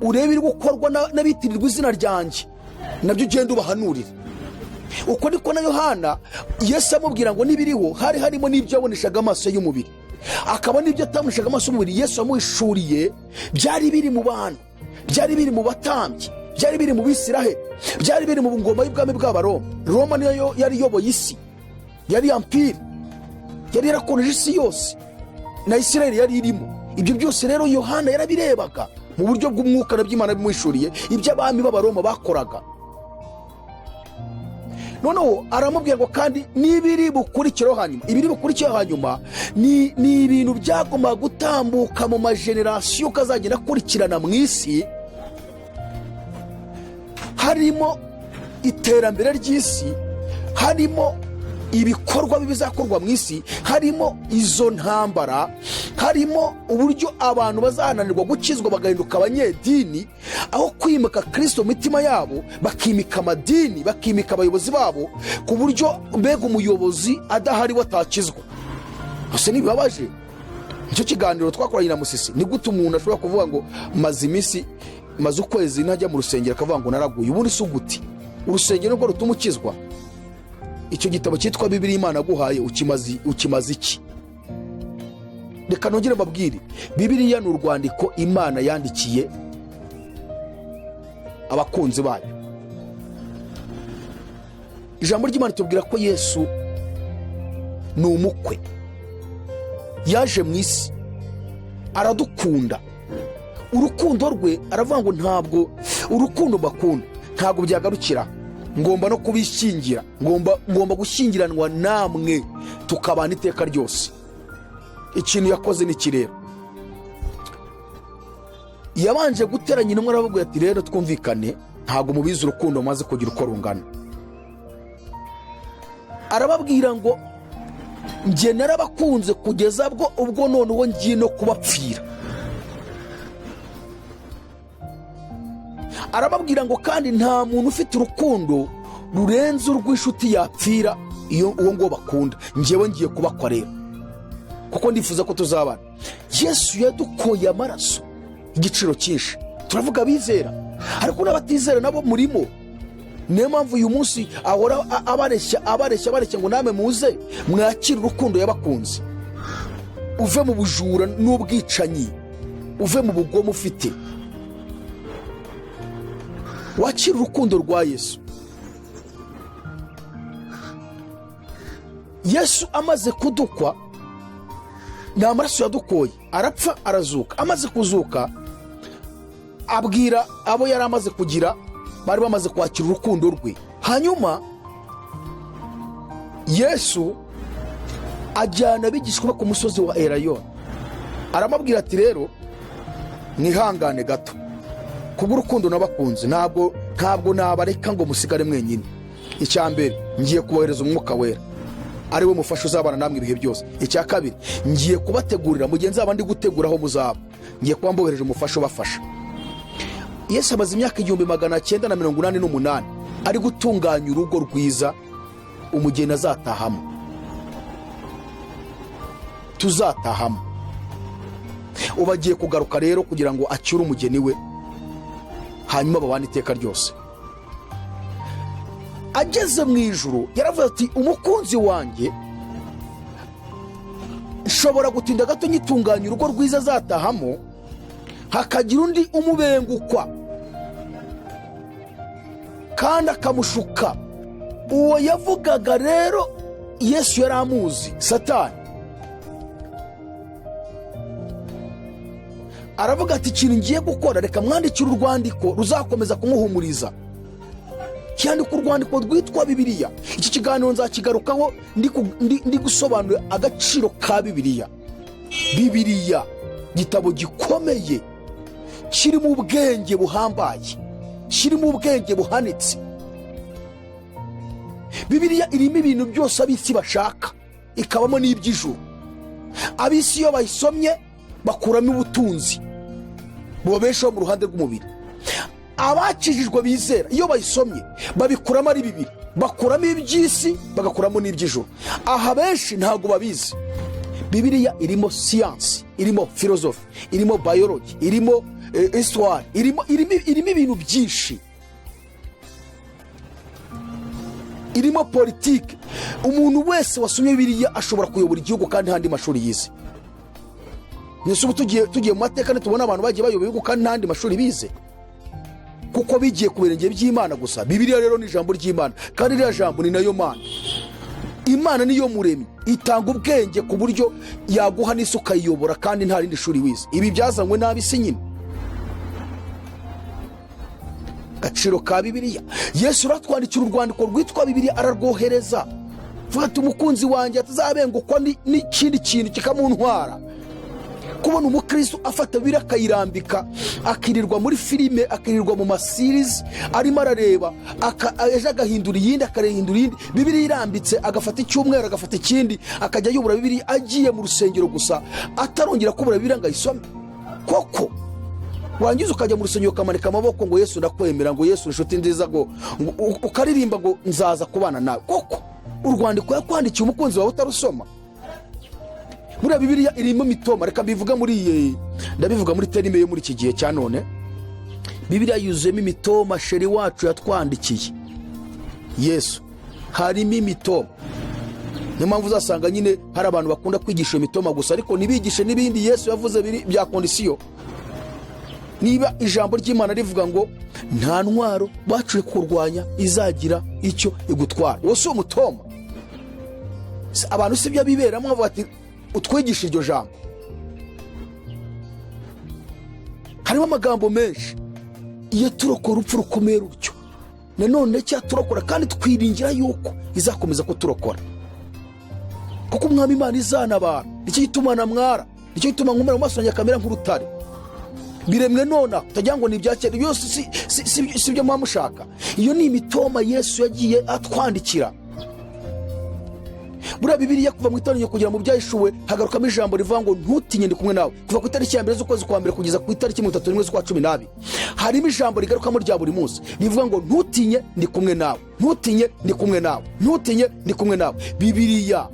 urebe ibiri gukorwa n'abitirirwa izina ryanjye, nabyo ugenda ubahanurire. Uko niko na Yohana, Yesu amubwira ngo n'ibiriho, hari harimo n'ibyo yaboneshaga amaso y'umubiri, akaba n'ibyo ataboneshaga amaso y'umubiri. Yesu yamuhishuriye byari biri mu bantu, byari biri mu batambyi, byari biri mu Bisiraheli, byari biri mu ngoma y'ubwami bw'Abaroma. Roma niyo yari iyoboye isi, yari empire, yari yarakomeje isi yose, na Isiraheli yari irimo. Ibyo byose rero Yohana yarabirebaga mu buryo bw'umwuka, nabyo Imana bimuhishuriye, ibyo abami b'Abaroma bakoraga. Noneho aramubwira ngo kandi n'ibiri bukurikireho hanyuma, ibiri bukurikireho hanyuma ni ibintu byagombaga gutambuka mu ma générations kazagenda akurikirana mu isi, harimo iterambere ry'isi, harimo ibikorwa bibi bizakorwa mu isi, harimo izo ntambara, harimo uburyo abantu bazananirwa gukizwa bagahinduka abanyedini, aho kwimika Kirisito mu mitima yabo bakimika amadini, bakimika abayobozi babo, ku buryo mbega umuyobozi adahari we atakizwa. Gusa ntibibabaje? Nicyo kiganiro twakoranye na Musisi. Ni gute umuntu ashobora kuvuga ngo maze iminsi, maze ukwezi ntajya mu rusengero, akavuga ngo naraguye? Ubundi si uguti urusengero nubwo rutuma ukizwa? Icyo gitabo cyitwa Bibiri Imana aguhaye ukimaze iki? Reka nongere mbabwire, Bibiriya ni urwandiko Imana yandikiye abakunzi bayo. Ijambo ry'Imana tubwira ko Yesu ni umukwe, yaje mu isi aradukunda. Urukundo rwe, aravuga ngo ntabwo urukundo mbakunda ntabwo byagarukira, ngomba no kubishyingira, ngomba gushyingiranwa namwe tukabana iteka ryose. Ikintu yakoze ni iki rero? Yabanje guteranya intumwa, aravuga ati: "Rero twumvikane, ntabwo mubizi urukundo maze kugira uko rungana." Arababwira ngo: "Njye narabakunze kugeza bwo ubwo noneho ngiye no kubapfira." Arababwira ngo kandi nta muntu ufite urukundo rurenze urw'inshuti yapfira iyo uwo nguwo bakunda. Ngewe ngiye kubakwa rero kuko ndifuza ko tuzabana. Yesu yadukoye amaraso igiciro cyinshi. Turavuga abizera, ariko n'abatizera nabo murimo. Niyo mpamvu uyu munsi ahora abareshya, abareshya, abareshya ngo namwe muze mwakire urukundo yabakunze. Uve mu bujura n'ubwicanyi, uve mu bugome ufite, wakire urukundo rwa Yesu. Yesu amaze kudukwa, ni amaraso yadukoye, arapfa, arazuka. Amaze kuzuka abwira abo yari amaze kugira, bari bamaze kwakira urukundo rwe. Hanyuma Yesu ajyana abigishwa be ku musozi wa Erayoni, aramabwira ati: "Rero mwihangane gato, kubw'urukundo nabakunze ntabwo nabareka ngo musigare mwenyine. Icya mbere, ngiye kubohereza Umwuka Wera, ari we mufasha uzabana namwe ibihe byose. Icya kabiri, ngiye kubategurira mugenzi wabo, ndi gutegura aho muzaba, ngiye kuba mbohereje umufasha ubafasha." Yesu amaze imyaka 1988 ari gutunganya urugo rwiza umugeni azatahamo, tuzatahamo. Ubu agiye kugaruka rero kugira ngo acyure umugeni we, hanyuma babane iteka ryose. Ageze mu ijuru yaravuze ati: "Umukunzi wanjye nshobora gutinda gato nyitunganya urugo rwiza azatahamo, hakagira undi umubengukwa kandi akamushuka." Uwo yavugaga rero Yesu yari amuzi, Satani. Aravuga ati: "Ikintu ngiye gukora, reka mwandikire urwandiko ruzakomeza kumuhumuriza." Cyandika urwandiko rwitwa Bibiliya. Iki kiganiro nzakigarukaho ndi gusobanura agaciro ka Bibiliya. Bibiliya gitabo gikomeye kirimo ubwenge buhambaye, kirimo ubwenge buhanitse. Bibiliya irimo ibintu byose ab'isi bashaka, ikabamo n'iby'ijuru. Ab'isi iyo bayisomye bakuramo ubutunzi bubabeshaho mu ruhande rw'umubiri. Abakijijwe bizera iyo bayisomye babikuramo ari bibiri, bakuramo iby'isi bagakuramo n'iby'ijuru. Aha benshi ntabwo babizi. Bibiliya irimo siyansi, irimo filozofi, irimo biology, irimo histoire, irimo ibintu byinshi. Irimo politike. Umuntu wese wasomye Bibiliya ashobora kuyobora igihugu kandi nta mashuri yize. Mbese ubu tugiye mu mateka, ntitubona abantu bagiye bayobora ibihugu kandi nta mashuri bize, kuko bigiye ku birenge by'Imana gusa? Bibiliya rero ni ijambo ry'Imana, kandi ririya jambo ni nayo Mana. Imana niyo muremyi, itanga ubwenge ku buryo yaguha n'isi ukayiyobora kandi nta rindi shuri wize. Ibi byazanywe n'ab'isi nyine. Agaciro ka Bibiliya: Yesu uratwandikira urwandiko rwitwa Bibiliya, ararwohereza, vuga ati: "Umukunzi wanjye atazabengukwa n'ikindi kintu kikamuntwara." Kubona umukristo afata Bibiliya akayirambika, akirirwa muri filime, akirirwa mu ma series arimo arareba, ejo agahindura iyindi, akarehindura iyindi, Bibiliya irambitse, agafata icyumweru, agafata ikindi, akajya yubura Bibiliya agiye mu rusengero gusa, atarongera kubura Bibiliya ngo ayisome koko. Warangiza ukajya mu rusengero, ukamanika amaboko ngo: "Yesu, ndakwemera," ngo: "Yesu, inshuti nziza," ngo ukaririmba ngo: "Nzaza kubana nawe." Koko urwandiko yakwandikiye umukunzi wawe utarusoma? Buriya Bibiliya irimo imitoma. Reka mbivuga muri iyi, ndabivuga muri terme yo muri iki gihe cya none. Bibiliya yuzuyemo imitoma. Chéri wacu yatwandikiye Yesu, harimo imitoma. Niyo mpamvu uzasanga nyine hari abantu bakunda kwigisha iyo mitoma gusa, ariko ntibigishe n'ibindi Yesu yavuze biri bya condition. Niba ijambo ry'Imana rivuga ngo nta ntwaro bacuye kurwanya izagira icyo igutwara, uwo si umutoma? Abantu si byo biberamo, bavuga ati: "Utwigishe iryo jambo." Harimo amagambo menshi. Iyo turokora urupfu rukomeye rutyo, nanone cyaturokora, kandi twiringira yuko izakomeza kuturokora, kuko Umwami Imana izanabara. Nicyo gituma namwara, nicyo gituma nkomera mu maso yanjye akamera nk'urutare. Biremwe nona utagira ngo ni ibya kera byose, si byo muba mushaka. Iyo ni imitoma Yesu yagiye atwandikira. Buriya Bibiliya, kuva mu Itangiriro kugera mu Byahishuwe, hagarukamo ijambo rivuga ngo: "Ntutinye, ndi kumwe nawe." Kuva ku itariki ya 1 z'ukwezi kwa mbere kugeza ku itariki 31 z'ukwa 12, harimo ijambo rigarukamo rya buri munsi rivuga ngo: "Ntutinye, ndi kumwe nawe. Ntutinye, ndi kumwe nawe. Ntutinye, ndi kumwe nawe." Bibiliya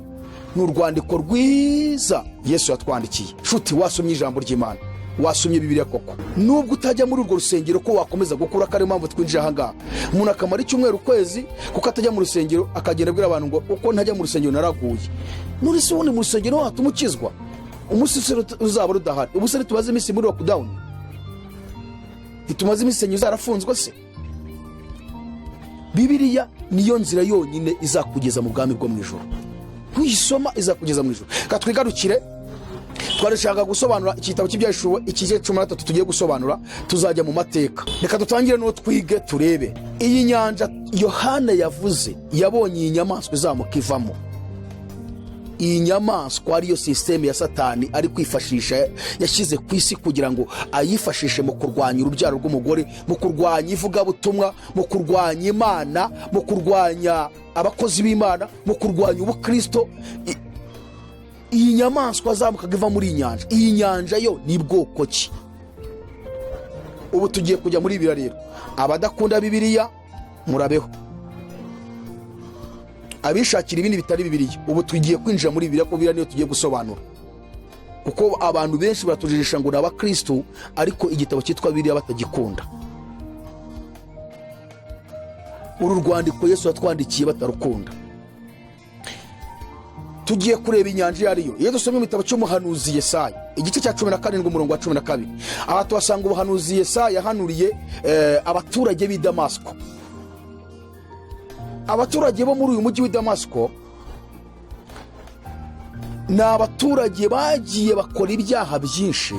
ni urwandiko rwiza Yesu yatwandikiye. Nshuti, wasomye ijambo ry'Imana, wasomye Bibiliya koko, nubwo utajya muri urwo rusengero, ko wakomeza gukura? Ko ariyo mpamvu twinjiye ahangaha. Umuntu akamara icyumweru, ukwezi, kuko atajya mu rusengero, akagenda abwira abantu ngo: "Uko ntajya mu rusengero naraguye." None se ubundi mu rusengero watuma ukizwa? Umunsi se ruzaba rudahari? Ubu se ntitumaze iminsi muri lockdown? Ntitumaze iminsi insengero zarafunzwe se? Bibiliya niyo nzira yonyine izakugeza mu bwami bwo mu ijoro. Ntuyisoma, izakugeza mu ijoro. Reka twigarukire. Twarashaka gusobanura igitabo cy'Ibyahishuwe, ikice 13 tugiye gusobanura, tuzajya mu mateka. Reka dutangire n'uwo twige, turebe iyi nyanja Yohana yavuze yabonye iyi nyamaswa izamuka ivamo. Iyi nyamaswa ariyo système ya Satani ari kwifashisha, yashyize ku isi kugira ngo ayifashishe mu kurwanya urubyaro rw'umugore, mu kurwanya ivugabutumwa, mu kurwanya Imana, mu kurwanya abakozi b'Imana, mu kurwanya ubukristo. Iyi nyamaswa azamukaga iva muri iyi nyanja, iyi nyanja yo ni bwoko ki? Ubu tugiye kujya muri Bibiliya rero. Abadakunda Bibiliya murabeho, abishakira ibindi bitari Bibiliya, ubu tugiye kwinjira muri Bibiliya, kuko Bibiliya niyo tugiye gusobanura, kuko abantu benshi baratujijisha ngo ni abakristu, ariko igitabo cyitwa Bibiliya batagikunda, uru rwandiko Yesu yatwandikiye batarukunda. Tugiye kureba inyanja iyo ariyo. Iyo dusomye mu gitabo cy'umuhanuzi Yesaya, igice cya 17, umurongo wa 12, aha tuhasanga ubuhanuzi Yesaya yahanuriye abaturage b'i Damasiko. Abaturage bo muri uyu mujyi w'i Damasiko ni abaturage bagiye bakora ibyaha byinshi.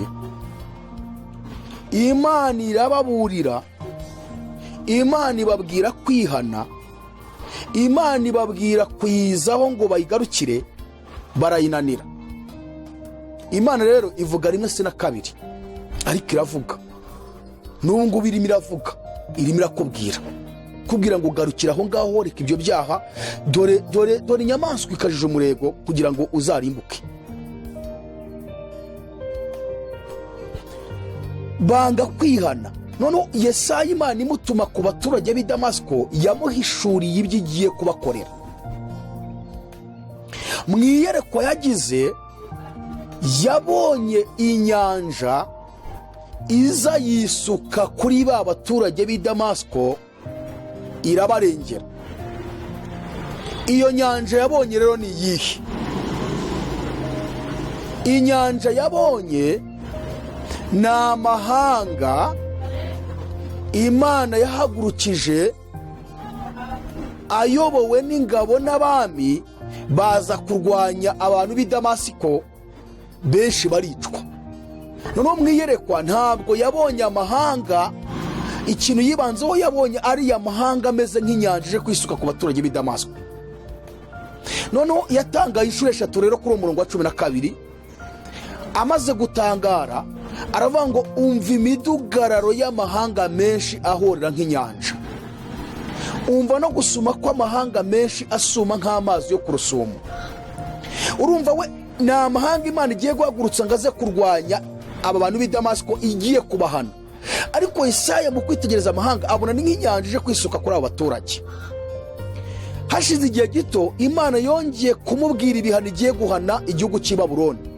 Imana irababurira, Imana ibabwira kwihana, Imana ibabwira kuyizaho ngo bayigarukire, barayinanira. Imana rero ivuga rimwe si na kabiri, ariko iravuga. N'ubu ngubu irimo iravuga, irimo irakubwira, kubwira ngo: "Garukira aho ngaho, reka ibyo byaha. Dore, dore, dore inyamaswa ikajije umurego kugira ngo uzarimbuke." Banga kwihana. Noneho Yesaya, Imana imutuma ku baturage b'i Damasiko, yamuhishuriye ibyo igiye kubakorera. Mu iyerekwa yagize, yabonye inyanja iza yisuka kuri ba baturage b'i Damasiko, irabarengera. Iyo nyanja yabonye rero ni iyihe? Inyanja yabonye ni amahanga Imana yahagurukije ayobowe n'ingabo n'abami, baza kurwanya abantu b'i Damasiko, benshi baricwa. Noneho mu iyerekwa ntabwo yabonye amahanga. Ikintu yibanzeho, yabonye ariya mahanga ameze nk'inyanja ije kwisuka ku baturage b'i Damasiko. Noneho yatangaye inshuro eshatu rero kuri uwo murongo wa 12. Amaze gutangara aravuga ngo: "Umva imidugararo y'amahanga menshi ahorera nk'inyanja, umva no gusuma kw'amahanga menshi asuma nk'amazi yo ku rusumo." Urumva we, ni amahanga Imana igiye guhagurutsa ngo aze kurwanya aba bantu b'i Damasiko, igiye kubahana. Ariko Isaya mu kwitegereza amahanga abona ni nk'inyanja ije kwisuka kuri abo baturage. Hashize igihe gito Imana yongeye kumubwira ibihano igiye guhana igihugu cy'i Babuloni.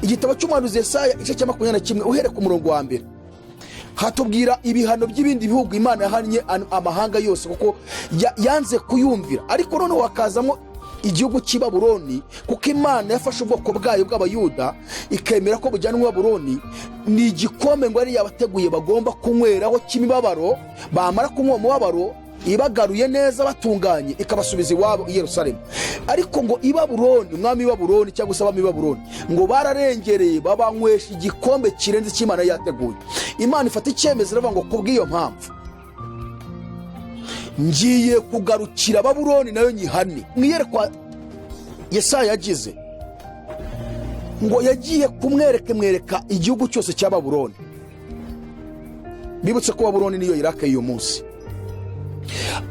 Igitabo cy'umuhanuzi Yesaya, igice cya 21, uhereye ku murongo wa 1, hatubwira ibihano by'ibindi bihugu Imana yahannye amahanga yose kuko yanze kuyumvira. Ariko noneho hakazamo igihugu cy'i Babuloni, kuko Imana yafashe ubwoko bwayo bw'Abayuda ikemera ko bujyanwa i Babuloni. Ni igikombe ngo yari yabateguye bagomba kunyweraho cy'imibabaro. Bamara kunywa umubabaro, ibagaruye neza batunganye, ikabasubiza iwabo i Yerusalemu. Ariko ngo i Babuloni, umwami w'i Babuloni cyangwa se abami b'i Babuloni ngo bararengereye, babanywesha igikombe kirenze cy'Imana yari yateguye. Imana ifata icyemezo, iravuga ngo: "Kubw'iyo mpamvu ngiye kugarukira Babuloni nayo nyihane." Mu iyerekwa Yesaya yagize, ngo yagiye kumwereka, mwereka igihugu cyose cya Babuloni. Bibutse ko Babuloni niyo Irake y'uyu munsi.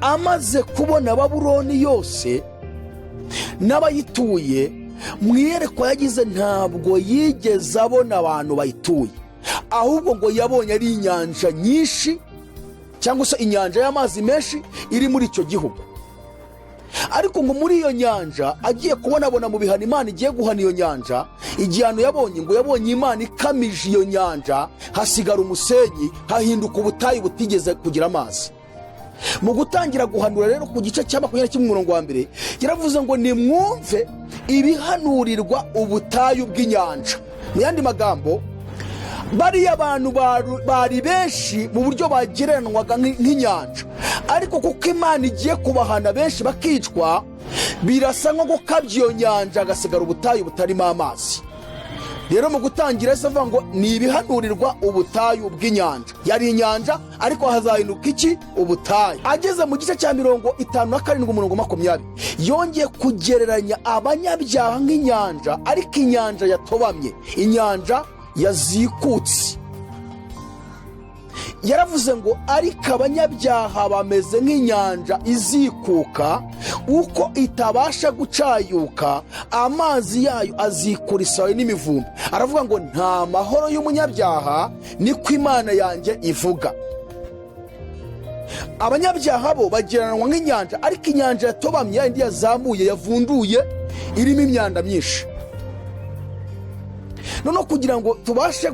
Amaze kubona Babuloni yose n'abayituye, mu iyerekwa yagize ntabwo yigeze abona abantu bayituye, ahubwo ngo yabonye ari inyanja nyinshi cyangwa se inyanja y'amazi menshi iri muri icyo gihugu. Ariko ngo muri iyo nyanja agiye kubonabona mu bihano Imana igiye guhana iyo nyanja, igihano yabonye, ngo yabonye Imana ikamije iyo nyanja, hasigara umusenyi, hahinduka ubutayu butigeze kugira amazi. Mu gutangira guhanura rero, ku gice cya 21 umurongo wa 1, yaravuze ngo: "Nimwumve ibihanurirwa ubutayu bw'inyanja." Mu yandi magambo, bariya bantu bari benshi mu buryo bagereranwaga nk'inyanja, ariko kuko Imana igiye kubahana benshi bakicwa, birasa nko gukabya iyo nyanja hagasigara ubutayu butarimo amazi. Rero mu gutangira yahise avuga ngo ni ibihanurirwa ubutayu bw'inyanja. Yari inyanja, ariko hazahinduka iki? Ubutayu. Ageze mu gice cya 57 umurongo 20, yongeye kugereranya abanyabyaha nk'inyanja, ariko inyanja yatobamye, inyanja yazikutse. Yaravuze ngo: "Ariko abanyabyaha bameze nk'inyanja izikuka, uko itabasha gucayuka, amazi yayo azikura isayo n'imivumba." Aravuga ngo: "Nta mahoro y'umunyabyaha, niko Imana yanjye ivuga." Abanyabyaha bo bagereranwa nk'inyanja, ariko inyanja yatobamye, yindi yazamuye, yavunduye, irimo imyanda myinshi. Noneho kugira ngo tubashe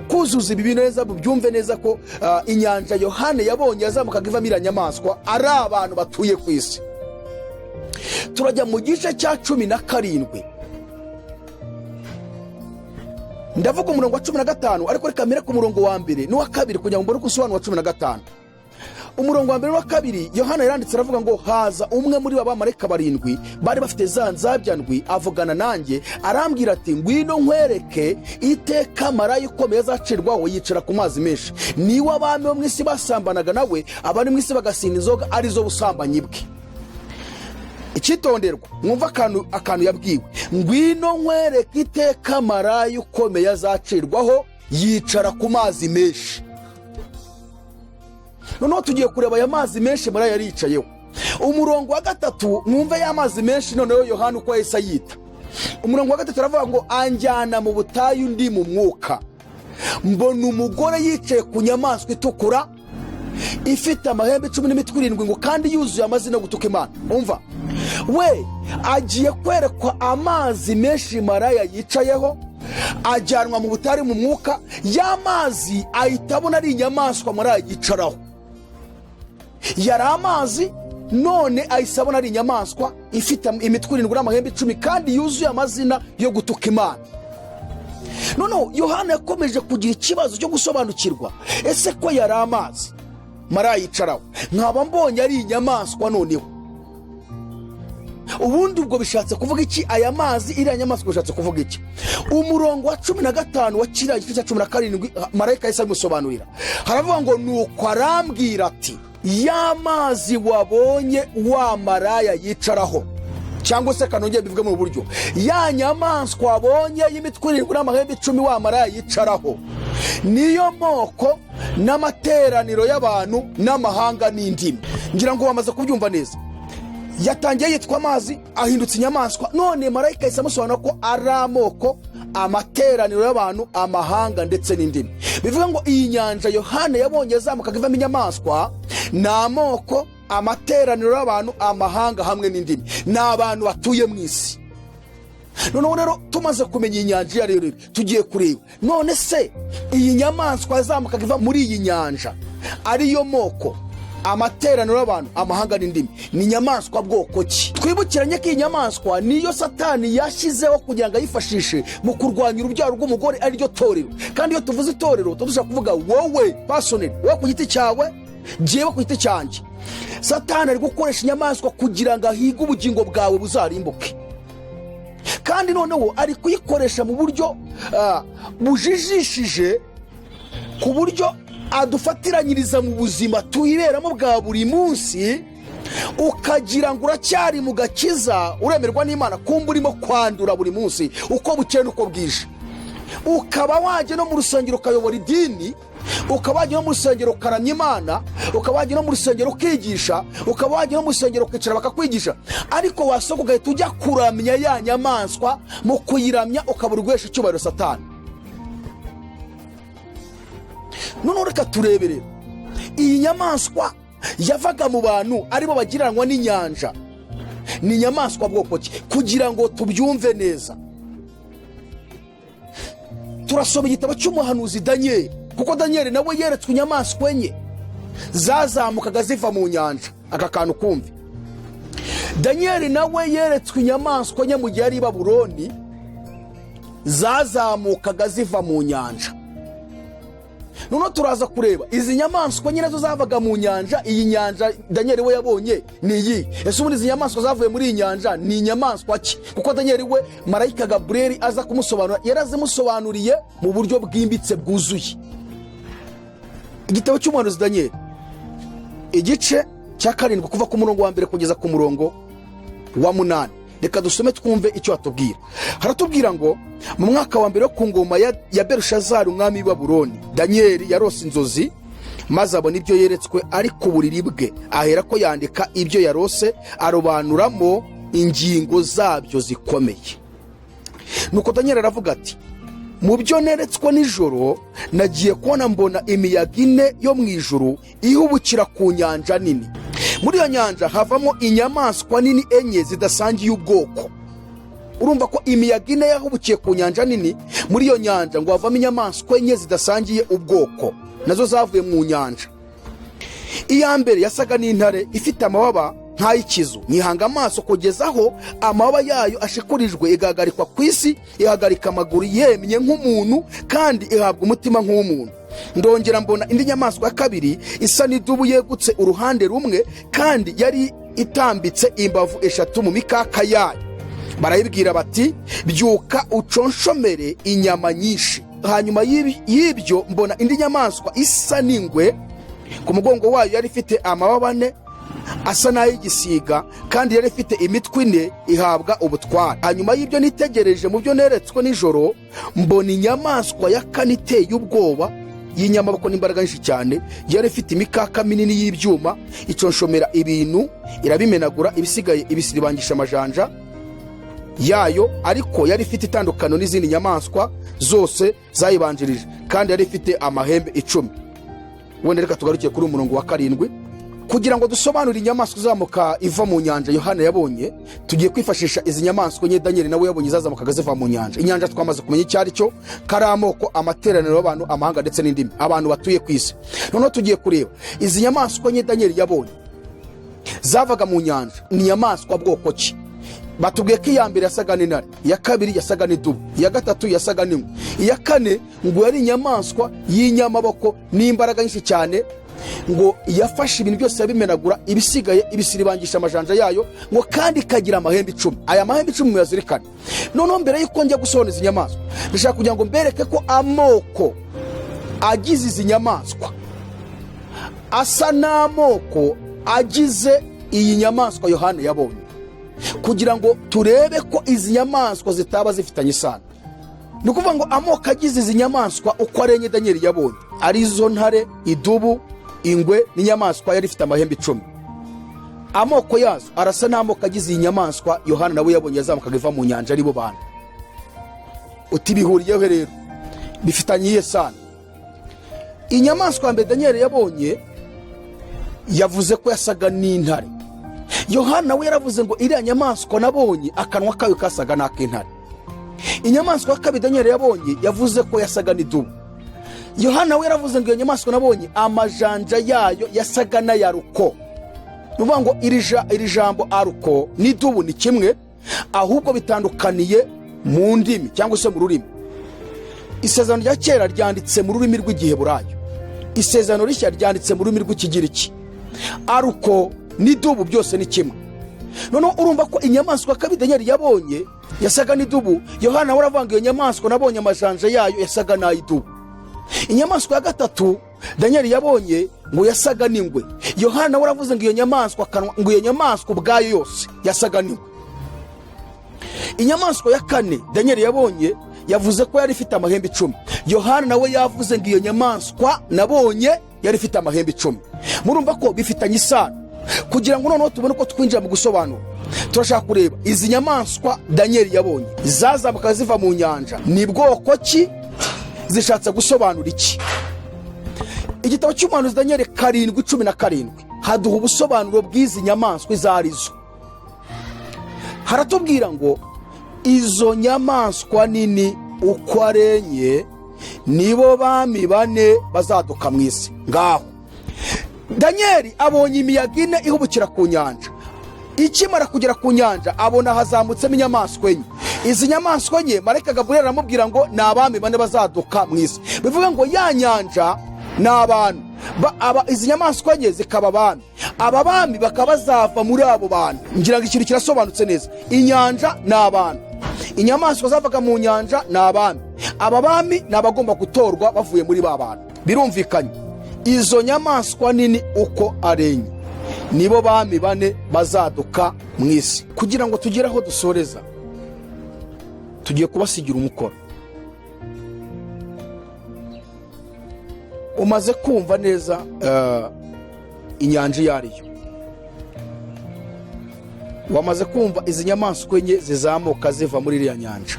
kuzuza ibi neza, byumve neza ko inyanja Yohane yabonye yazamukaga ivamo iriya nyamaswa ari abantu batuye ku isi, turajya mu gice cya 17. Ndavuga umurongo wa 15, ariko reka mbere ku murongo wa 1 n'uwa 2 kugira ngo mbone uko usobanura 15. Umurongo wa 1 n'uwa 2, Yohana yaranditse aravuga ngo: "Haza umwe muri ba bamarayika barindwi bari bafite za nzabya ndwi, avugana nanjye, arambwira ati: 'Ngwino nkwereke iteka maraya ukomeye azacirwaho yicara ku mazi menshi. Niwe abami bo mu isi basambanaga nawe, abari mu isi bagasinda inzoga arizo busambanyi bwe.'" Icyitonderwa, mwumva akantu yabwiwe: "Ngwino nkwereke iteka maraya ukomeye azacirwaho yicara ku mazi menshi." Noneho tugiye kureba aya mazi menshi maraya yari yicayeho. Umurongo wa 3, mwumve ya mazi menshi noneho Yohani uko yahise ayita. Umurongo wa 3 aravuga ngo: "Anjyana mu butayu ndi mu mwuka, mbona umugore yicaye ku nyamaswa itukura ifite amahembe 10 n'imitwe 7, ngo kandi yuzuye amazina yo gutuka Imana." Umva we, agiye kwerekwa amazi menshi maraya yicayeho, ajyanwa mu butayu mu mwuka, y'amazi ahita abona ari inyamaswa maraya yicaraho. Yari amazi. None ahise abona ari inyamaswa ifite imitwe 7 n'amahembe 10, kandi yuzuye amazina yo gutuka Imana. Noneho Yohana yakomeje kugira ikibazo cyo gusobanukirwa: ese ko yari amazi maraya yicaraho, nkaba mbonye ari inyamaswa, noneho ubundi ubwo bishatse kuvuga iki? Aya mazi, iriya nyamaswa bishatse kuvuga iki? Umurongo wa 15 wa kiriya gice cya 17, marayika yahise abimusobanurira. Haravuga ngo: "Nuko arambwira ati: 'Ya mazi wabonye wa maraya yicaraho,'" cyangwa se kanongere bivuge mu buryo: "Ya nyamaswa wabonye y'imitwe 7 n'amahembe 10 wa maraya yicaraho, niyo moko n'amateraniro y'abantu n'amahanga n'indimi." Ngira ngo bamaze kubyumva neza. Yatangiye yitwa amazi, ahindutse inyamaswa. None marayika yahise amusobanura ko ari amoko, amateraniro y'abantu, amahanga ndetse n'indimi. Bivuga ngo iyi nyanja Yohana yabonye yazamukaga ivamo inyamaswa ni amoko, amateraniro y'abantu, amahanga hamwe n'indimi, ni abantu batuye mu isi. Noneho rero tumaze kumenya iyi nyanja iyo ari yo, rero tugiye kureba: none se iyi nyamaswa yazamukaga iva muri iyi nyanja, ariyo moko, amateraniro y'abantu, amahanga n'indimi, ni inyamaswa bwoko ki? Twibukiranye ko iyi nyamaswa niyo Satani yashyizeho kugira ngo ayifashishe mu kurwanya urubyaro rw'umugore, ariryo torero. Kandi iyo tuvuze itorero, tuba dushobora kuvuga wowe personally, wowe ku giti cyawe, jyewe ku giti cyanjye. Satani ari gukoresha inyamaswa kugira ngo ahige ubugingo bwawe buzarimbuke, kandi noneho ari kuyikoresha mu buryo bujijishije, ku buryo adufatiranyiriza mu buzima tuyiberamo bwa buri munsi, ukagira ngo uracyari mu gakiza, uremerwa n'Imana, kumva urimo kwandura buri munsi uko bukeye n'uko bwije. Ukaba wajya no mu rusengero ukayobora idini, ukaba wajya no mu rusengero ukaramya Imana, ukaba wajya no mu rusengero ukigisha, ukaba wajya no mu rusengero ukicara bakakwigisha, ariko wasohoka ugahita ujya kuramya ya nyamaswa. Mu kuyiramya ukaba uri guhesha icyubahiro Satani. Noneho reka turebe rero iyi nyamaswa yavaga mu bantu, aribo bagiranwa n'inyanja, ni inyamaswa bwoko ki? Kugira ngo tubyumve neza, turasoma igitabo cy'umuhanuzi Daniyeli, kuko Daniyeli nawe yeretswe inyamaswa enye zazamukaga ziva mu nyanja. Aka kantu kumve: Daniyeli nawe yeretswe inyamaswa enye mu gihe yari i Babuloni, zazamukaga ziva mu nyanja. Noneho turaza kureba izi nyamaswa nyine zo zavaga mu nyanja. Iyi nyanja Daniyeli we yabonye ni iyi. Ese ubundi izi nyamaswa zavuye muri iyi nyanja ni inyamaswa ki? Kuko Daniyeli we, marayika Gaburiyeli aza kumusobanura, yarazimusobanuriye mu buryo bwimbitse, bwuzuye. Igitabo cy'umuhanuzi Daniyeli, igice cya 7, kuva ku murongo wa 1 kugeza ku murongo wa 8. Reka dusome twumve icyo hatubwira. Haratubwira ngo: "Mu mwaka wa mbere wo ku ngoma ya Berushazari umwami w'i Babuloni, Daniyeli yarose inzozi, maze abona ibyo yeretswe ari ku buriri bwe. Ahera ko yandika ibyo yarose, arobanuramo ingingo zabyo zikomeye. Nuko Daniyeli aravuga ati: 'Mu byo neretswe nijoro, nagiye kubona mbona imiyaga ine yo mu ijuru ihubukira ku nyanja nini. Muri iyo nyanja havamo inyamaswa nini enye zidasangiye ubwoko.'" Urumva ko imiyaga ine yahubukiye ku nyanja nini, muri iyo nyanja ngo havamo inyamaswa enye zidasangiye ubwoko, nazo zavuye mu nyanja. "Iya mbere yasaga n'intare, ifite amababa nk'ay'ikizu. Nyihanga amaso kugeza aho amababa yayo ashikurijwe, igahagarikwa ku isi, ihagarika amaguru yemye nk'umuntu, kandi ihabwa umutima nk'uw'umuntu. Ndongera mbona indi nyamaswa ya kabiri isa n'idubu yegutse uruhande rumwe, kandi yari itambitse imbavu eshatu mu mikaka yayo. Barayibwira bati: 'Byuka uconshomere inyama nyinshi.' Hanyuma y'ibyo mbona indi nyamaswa isa n'ingwe. Ku mugongo wayo yari ifite amababa ane asa n'ay'igisiga, kandi yari ifite imitwe ine, ihabwa ubutware. Hanyuma y'ibyo nitegereje mu byo neretswe nijoro, mbona inyamaswa ya kane iteye ubwoba, y'inyamaboko n'imbaraga nyinshi cyane. Yari ifite imikaka minini y'ibyuma, iconshomera ibintu irabimenagura, ibisigaye ibisiribangisha amajanja yayo. Ariko yari ifite itandukano n'izindi nyamaswa zose zayibanjirije, kandi yari ifite amahembe 10." Wenda reka tugarukiye kuri uyu murongo wa 7. Kugira ngo dusobanure inyamaswa izamuka iva mu nyanja Yohana yabonye, tugiye kwifashisha izi nyamaswa enye Daniyeli nawe yabonye zazamukaga ziva mu nyanja. Inyanja twamaze kumenya icyo ari cyo, ko ari amoko, amateraniro y'abantu, amahanga ndetse n'indimi, abantu batuye ku isi. Noneho tugiye kureba izi nyamaswa enye Daniyeli yabonye. Zavaga mu nyanja ni inyamaswa bwoko ki? Batubwiye ko iya mbere yasaga n'intare, iya kabiri yasaga n'idubu, iya gatatu yasaga n'ingwe, iya kane ngo yari inyamaswa y'inyamaboko n'imbaraga nyinshi cyane, ngo yafashe ibintu byose yabimenagura, ibisigaye ibisiribangisha amajanja yayo, ngo kandi ikagira amahembe 10. Aya mahembe 10 muyazirikane. Noneho mbere y'uko njya gusobanura izi nyamaswa, ndashaka kugira ngo mbereke ko amoko agize izi nyamaswa asa n'amoko agize iyi nyamaswa Yohana yabonye, kugira ngo turebe ko izi nyamaswa zitaba zifitanye isano. Ni ukuvuga ngo amoko agize izi nyamaswa uko ari enye Daniyeli yabonye, arizo ntare, idubu, ingwe n'inyamaswa yari ifite amahembe 10, amoko yazo arasa n'amoko agize iyi nyamaswa Yohana nawe yabonye yazamukaga iva mu nyanja, aribo bantu. Uti bihuriyeho rero, bifitanye iyihe sano? Inyamaswa ya mbere Daniyeli yabonye yavuze ko yasaga n'intare. Yohana we yaravuze ngo iriya nyamaswa nabonye akanwa kayo kasaga n'ak'intare. Inyamaswa ya kabiri Daniyeli yabonye yavuze ko yasaga n'idubu. Yohana we yaravuze ngo iyo nyamaswa nabonye amajanja yayo yasaga n'ayaruko. Ni ukuvuga ngo iri jambo aruko n'idubu ni kimwe, ahubwo bitandukaniye mu ndimi cyangwa se mu rurimi. Isezerano rya kera ryanditse mu rurimi rw'Igiheburayo, Isezerano Rishya ryanditse mu rurimi rw'Ikigiriki. Aruko n'idubu byose ni kimwe. Noneho urumva ko inyamaswa kabiri Daniyeli yabonye yasaga n'idubu, Yohana nawe aravuga ngo iyo nyamaswa nabonye amajanja yayo yasaga n'ay'idubu. Inyamaswa ya gatatu Daniyeli yabonye ngo yasaga n'ingwe, Yohana nawe aravuze ngo iyo nyamaswa akanwa, ngo iyo nyamaswa ubwayo yose yasaga n'ingwe. Inyamaswa ya kane Daniyeli yabonye yavuze ko yari ifite amahembe 10, Yohana nawe yavuze ngo iyo nyamaswa nabonye yari ifite amahembe 10. Murumva ko bifitanye isano. Kugira ngo noneho tubone uko twinjira mu gusobanura, turashaka kureba izi nyamaswa Daniyeli yabonye zazamuka ziva mu nyanja ni bwoko ki, zishatse gusobanura iki? Igitabo cy'umuhanuzi Daniyeli 7:17 haduha ubusobanuro bw'izi nyamaswa izo arizo. Haratubwira ngo izo nyamaswa nini uko ari enye nibo bami bane bazaduka mu isi. Ngaho Daniyeli abonye imiyaga ine ihubukira ku nyanja. Ikimara kugera ku nyanja abona hazamutsemo inyamaswa enye. Izi nyamaswa enye, marayika Gaburiyeli aramubwira ngo ni abami bane bazaduka mu isi. Bivuga ngo ya nyanja ni abantu, izi nyamaswa enye zikaba abami, aba bami bakaba bazava muri abo bantu. Ngira ngo ikintu kirasobanutse neza. Inyanja ni abantu, inyamaswa zavaga mu nyanja ni abami, aba bami ni abagomba gutorwa bavuye muri ba bantu. Birumvikanye, izo nyamaswa nini uko ari enye nibo bami bane bazaduka mu isi. Kugira ngo tugere aho dusoreza, tugiye kubasigira umukoro. Umaze kumva neza inyanja iyo ari yo, wamaze kumva izi nyamaswa enye zizamuka ziva muri iriya nyanja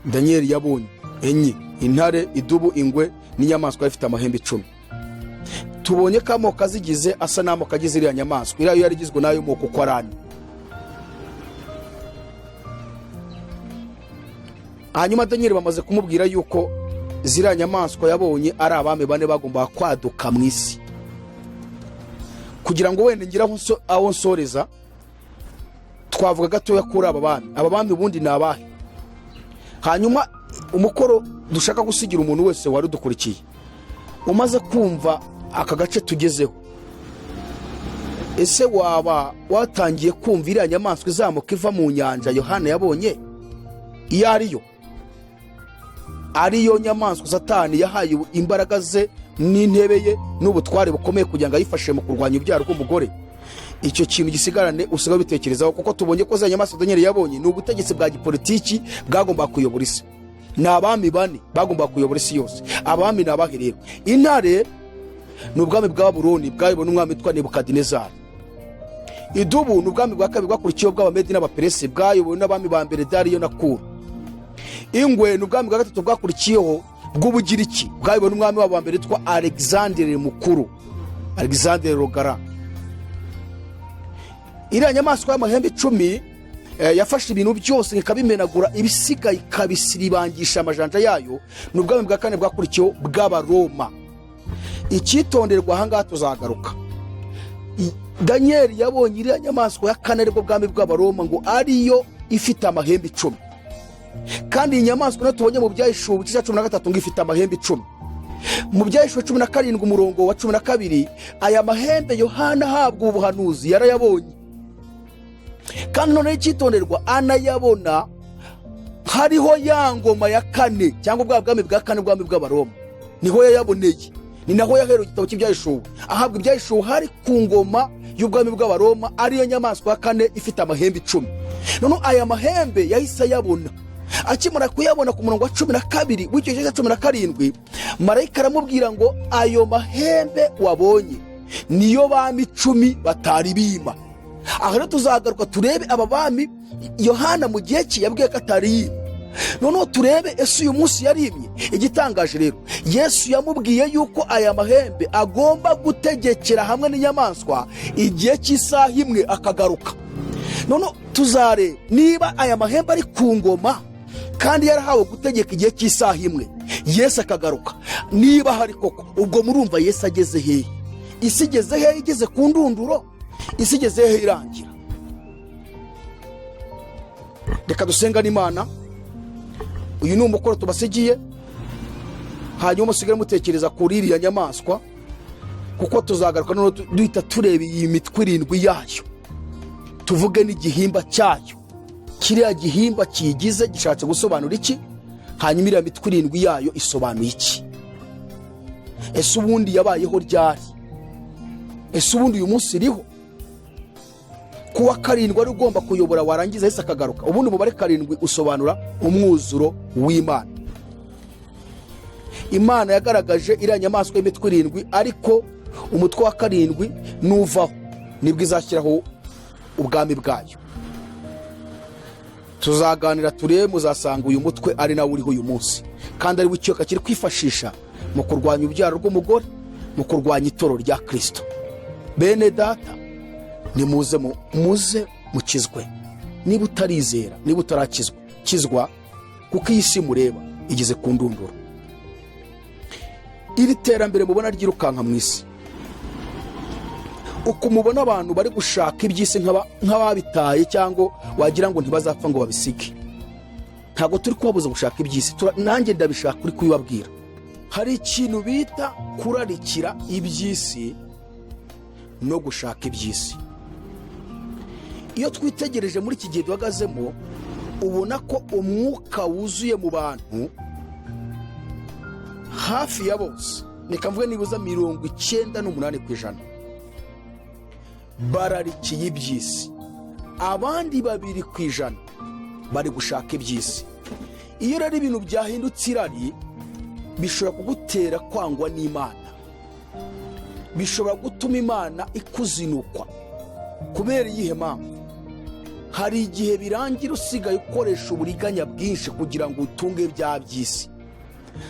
Daniyeli yabonye enye: intare, idubu, ingwe n'inyamaswa ifite amahembe 10. Tubonye ko amoko azigize asa n'amoko agize iriya nyamaswa, iriya yo yari igizwe n'ayo moko uko ari ane. Hanyuma Daniyeli bamaze kumubwira yuko ziriya nyamaswa yabonye ari abami bane bagombaga kwaduka mu isi. Kugira ngo wenda ngire aho nsoreza, twavuga gatoya kuri aba bami. Aba bami ubundi ni abahe? Hanyuma umukoro dushaka gusigira umuntu wese wari udukurikiye umaze kumva aka gace tugezeho, ese waba watangiye kumva iriya nyamaswa izamuka iva mu nyanja Yohana yabonye iyo ariyo? Ariyo nyamaswa Satani yahaye imbaraga ze n'intebe ye n'ubutware bukomeye kugira ngo ayifashe mu kurwanya urubyaro rw'umugore. Icyo kintu gisigarane, usigaye ubitekerezaho, kuko tubonye ko za nyamaswa Daniyeli yabonye ni ubutegetsi bwa gipolitiki bwagombaga kuyobora isi, ni abami bane bagombaga kuyobora isi yose. Abami ni abahe rero? Intare ni ubwami bwa Babuloni bwayobowe n'umwami witwa Nebukadinezari. Idubu ni ubwami bwa kabiri bwakurikiyeho bw'Abamedi n'Abaperesi, bwayobowe n'abami ba mbere Dariyo na Kuro. Ingwe ni ubwami bwa gatatu bwakurikiyeho bw'Ubugiriki, bwayobowe n'umwami wabo wa mbere witwa Alexandre Mukuru, Alexandre le Grand. Iriya nyamaswa y'amahembe 10 yafashe ibintu byose ikabimenagura, ibisigaye ikabisiribangisha amajanja yayo, ni ubwami bwa kane bwakurikiyeho bw'Abaroma. Icyitonderwa ahangaha, tuzagaruka. Daniyeli yabonye iriya nyamaswa ya kane, aribwo bwami bw'Abaroma, ngo ariyo ifite amahembe 10. Kandi iyi nyamaswa nayo tubonye mu Byahishuwe igice cya 13 ngo ifite amahembe 10. Mu Byahishuwe 17 umurongo wa 12, aya mahembe Yohana ahabwa ubuhanuzi yarayabonye. Kandi noneho icyitonderwa, anayabona hariho ya ngoma ya kane, cyangwa bwa bwami bwa kane, bwami bw'Abaroma, niho yayaboneye. Ni naho yaherewe igitabo cy'Ibyahishuwe, ahabwa Ibyahishuwe hari ku ngoma y'ubwami bw'Abaroma, ariyo nyamaswa ya kane ifite amahembe 10. Noneho aya mahembe yahise ayabona. Akimara kuyabona, ku murongo wa 12 w'icyo gice cya 17, marayika aramubwira ngo: "Ayo mahembe wabonye niyo bami 10 batari bima." Aha rero tuzagaruka turebe aba bami Yohana mu gihe cye yabwiye ko atari yima. Noneho turebe ese uyu munsi yarimye? Igitangaje rero, Yesu yamubwiye yuko aya mahembe agomba gutegekera hamwe n'inyamaswa igihe cy'isaha imwe, akagaruka. Noneho tuzareba niba aya mahembe ari ku ngoma kandi yarahawe gutegeka igihe cy'isaha imwe, Yesu akagaruka, niba hari koko. Ubwo murumva Yesu ageze hehe? Isi igeze hehe? Igeze ku ndunduro? Isi igeze hehe irangira? Reka dusenga n'Imana. Uyu ni umukoro tubasigiye, hanyuma musigare mutekereza kuri iriya nyamaswa, kuko tuzagaruka noneho duhita tureba iyi mitwe irindwi yayo, tuvuge n'igihimba cyayo. Kiriya gihimba kiyigize gishatse gusobanura iki? Hanyuma iriya mitwe irindwi yayo isobanuye iki? Ese ubundi yabayeho ryari? Ese ubundi uyu munsi iriho? Kuwa karindwi wari ugomba kuyobora, warangiza ahise akagaruka. Ubundi umubare 7 usobanura umwuzuro w'Imana. Imana yagaragaje iriya nyamaswa y'imitwe irindwi, ariko umutwe wa karindwi nuvaho nibwo izashyiraho ubwami bwayo. Tuzaganira turebe, muzasanga uyu mutwe ari nawe uriho uyu munsi, kandi ari we ikiyoka kiri kwifashisha mu kurwanya urubyaro rw'umugore, mu kurwanya itorero rya Kirisito. Bene Data, nimuze muze mukizwe. Niba utarizera, niba utarakizwa, kizwa, kuko iyi si mureba igeze ku ndunduro. Iri terambere mubona ryirukanka mu isi, uko mubona abantu bari gushaka iby'isi nk'ababitaye, cyangwa wagira ngo ntibazapfa ngo babisige, ntabwo turi kubabuza gushaka iby'isi. Nanjye ndabishaka uri kubibabwira. Hari ikintu bita kurarikira iby'isi no gushaka iby'isi. Iyo twitegereje muri iki gihe duhagazemo, ubona ko umwuka wuzuye mu bantu hafi ya bose, reka mvuge nibuza 98%, bararikiye iby'isi, abandi 2% bari gushaka iby'isi. Iyo rero ibintu byahindutse irari, bishobora kugutera kwangwa n'Imana, bishobora gutuma Imana ikuzinukwa. Kubera iyihe mpamvu? Hari igihe birangira usigaye ukoresha uburiganya bwinshi kugira ngo utunge bya by'isi.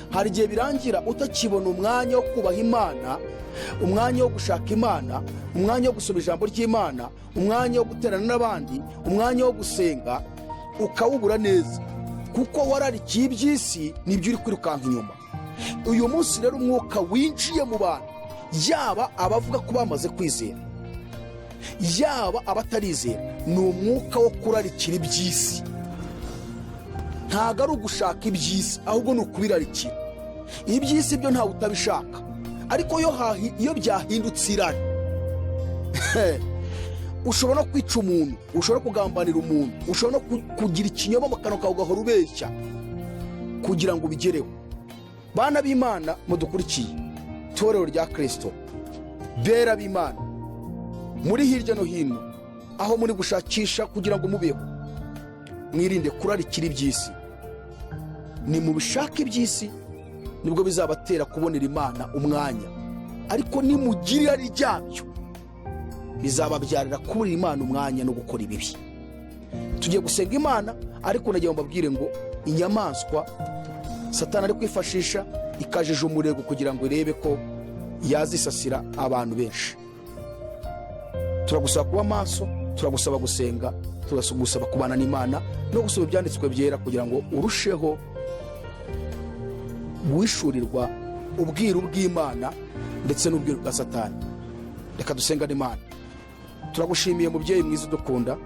Hari igihe birangira utakibona umwanya wo kubaha Imana, umwanya wo gushaka Imana, umwanya wo gusoma ijambo ry'Imana, umwanya wo guterana n'abandi, umwanya wo gusenga ukawubura neza, kuko wararikiye iby'isi, nibyo uri kwirukanka inyuma. Uyu munsi rero umwuka winjiye mu bantu, yaba abavuga ko bamaze kwizera, yaba abatarizera, ni umwuka wo kurarikira iby'isi. Ntabwo ari ugushaka iby'isi, ahubwo ni ukubirarikira. Iby'isi byo ntawe utabishaka, ariko iyo byahindutse irari, ushobora no kwica umuntu, ushobora no kugambanira umuntu, ushobora no kugira ikinyoma mu kanwa kawe, ugahora ubeshya kugira ngo ubigereho. Bana b'Imana mudukurikiye, Torero rya Kirisito, bera b'Imana muri hirya no hino aho muri gushakisha kugira ngo mubeho, mwirinde kurarikira iby'isi. Ni mu bishaka iby'isi nibwo bizabatera kubonera Imana umwanya, ariko nimugira irari ryabyo bizababyarira kuburira Imana umwanya no gukora ibibi. Tugiye gusenga Imana, ariko nagira ngo mbabwire ngo inyamaswa Satani ari kwifashisha ikajije umurego kugira ngo irebe ko yazisasira abantu benshi. Turagusaba kuba maso, turagusaba gusenga, turagusaba kubana n'Imana no gusoma Ibyanditswe Byera kugira ngo urusheho guhishurirwa ubwiru bw'Imana ndetse n'ubwiru bwa Satani. Reka dusengane Imana. Turagushimiye, mubyeyi mwiza udukunda,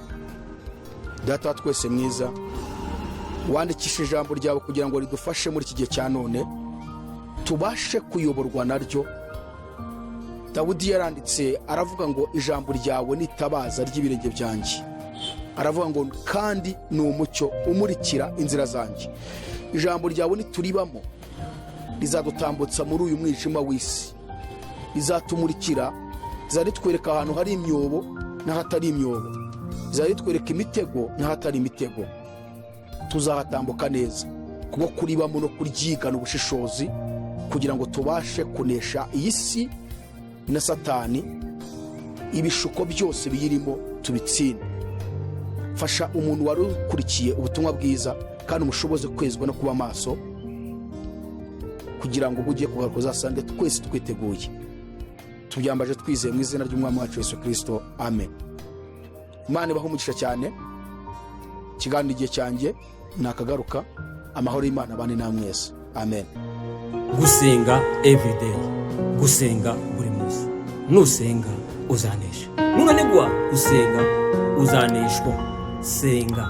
Data wa twese mwiza, wandikisha ijambo ryawe kugira ngo ridufashe muri iki gihe cya none, tubashe kuyoborwa naryo. Dawudi yaranditse aravuga ngo: "Ijambo ryawe ni itabaza ry'ibirenge byanjye." Aravuga ngo: "Kandi ni umucyo umurikira inzira zanjye." Ijambo ryawe nituribamo rizadutambutsa muri uyu mwijima w'isi, rizatumurikira, rizajya ahantu hari imyobo n'ahatari imyobo, rizajya ritwereka imitego n'ahatari imitego. Tuzahatambuka neza kubwo kuribamo no kuryigana ubushishozi, kugira ngo tubashe kunesha iyi si na Satani, ibishuko byose biyirimo tubitsinde. Fasha umuntu wari ukurikiye ubutumwa bwiza, kandi umushoboze kwezwa no kuba maso, kugira ngo ubwo ugiye kugaruka uzasange twese twiteguye. Tubyambaje twizeye mu izina ry'Umwami wacu Yesu Kirisito, amen. Imana ibahe umugisha cyane. Ikiganiro Igihe Cyanjye nakagaruka. Amahoro y'Imana abane namwe mwese, amen. Gusenga everyday, gusenga buri munsi. Nusenga uzanesha, nunanigwa gusenga uzaneshwa. Senga.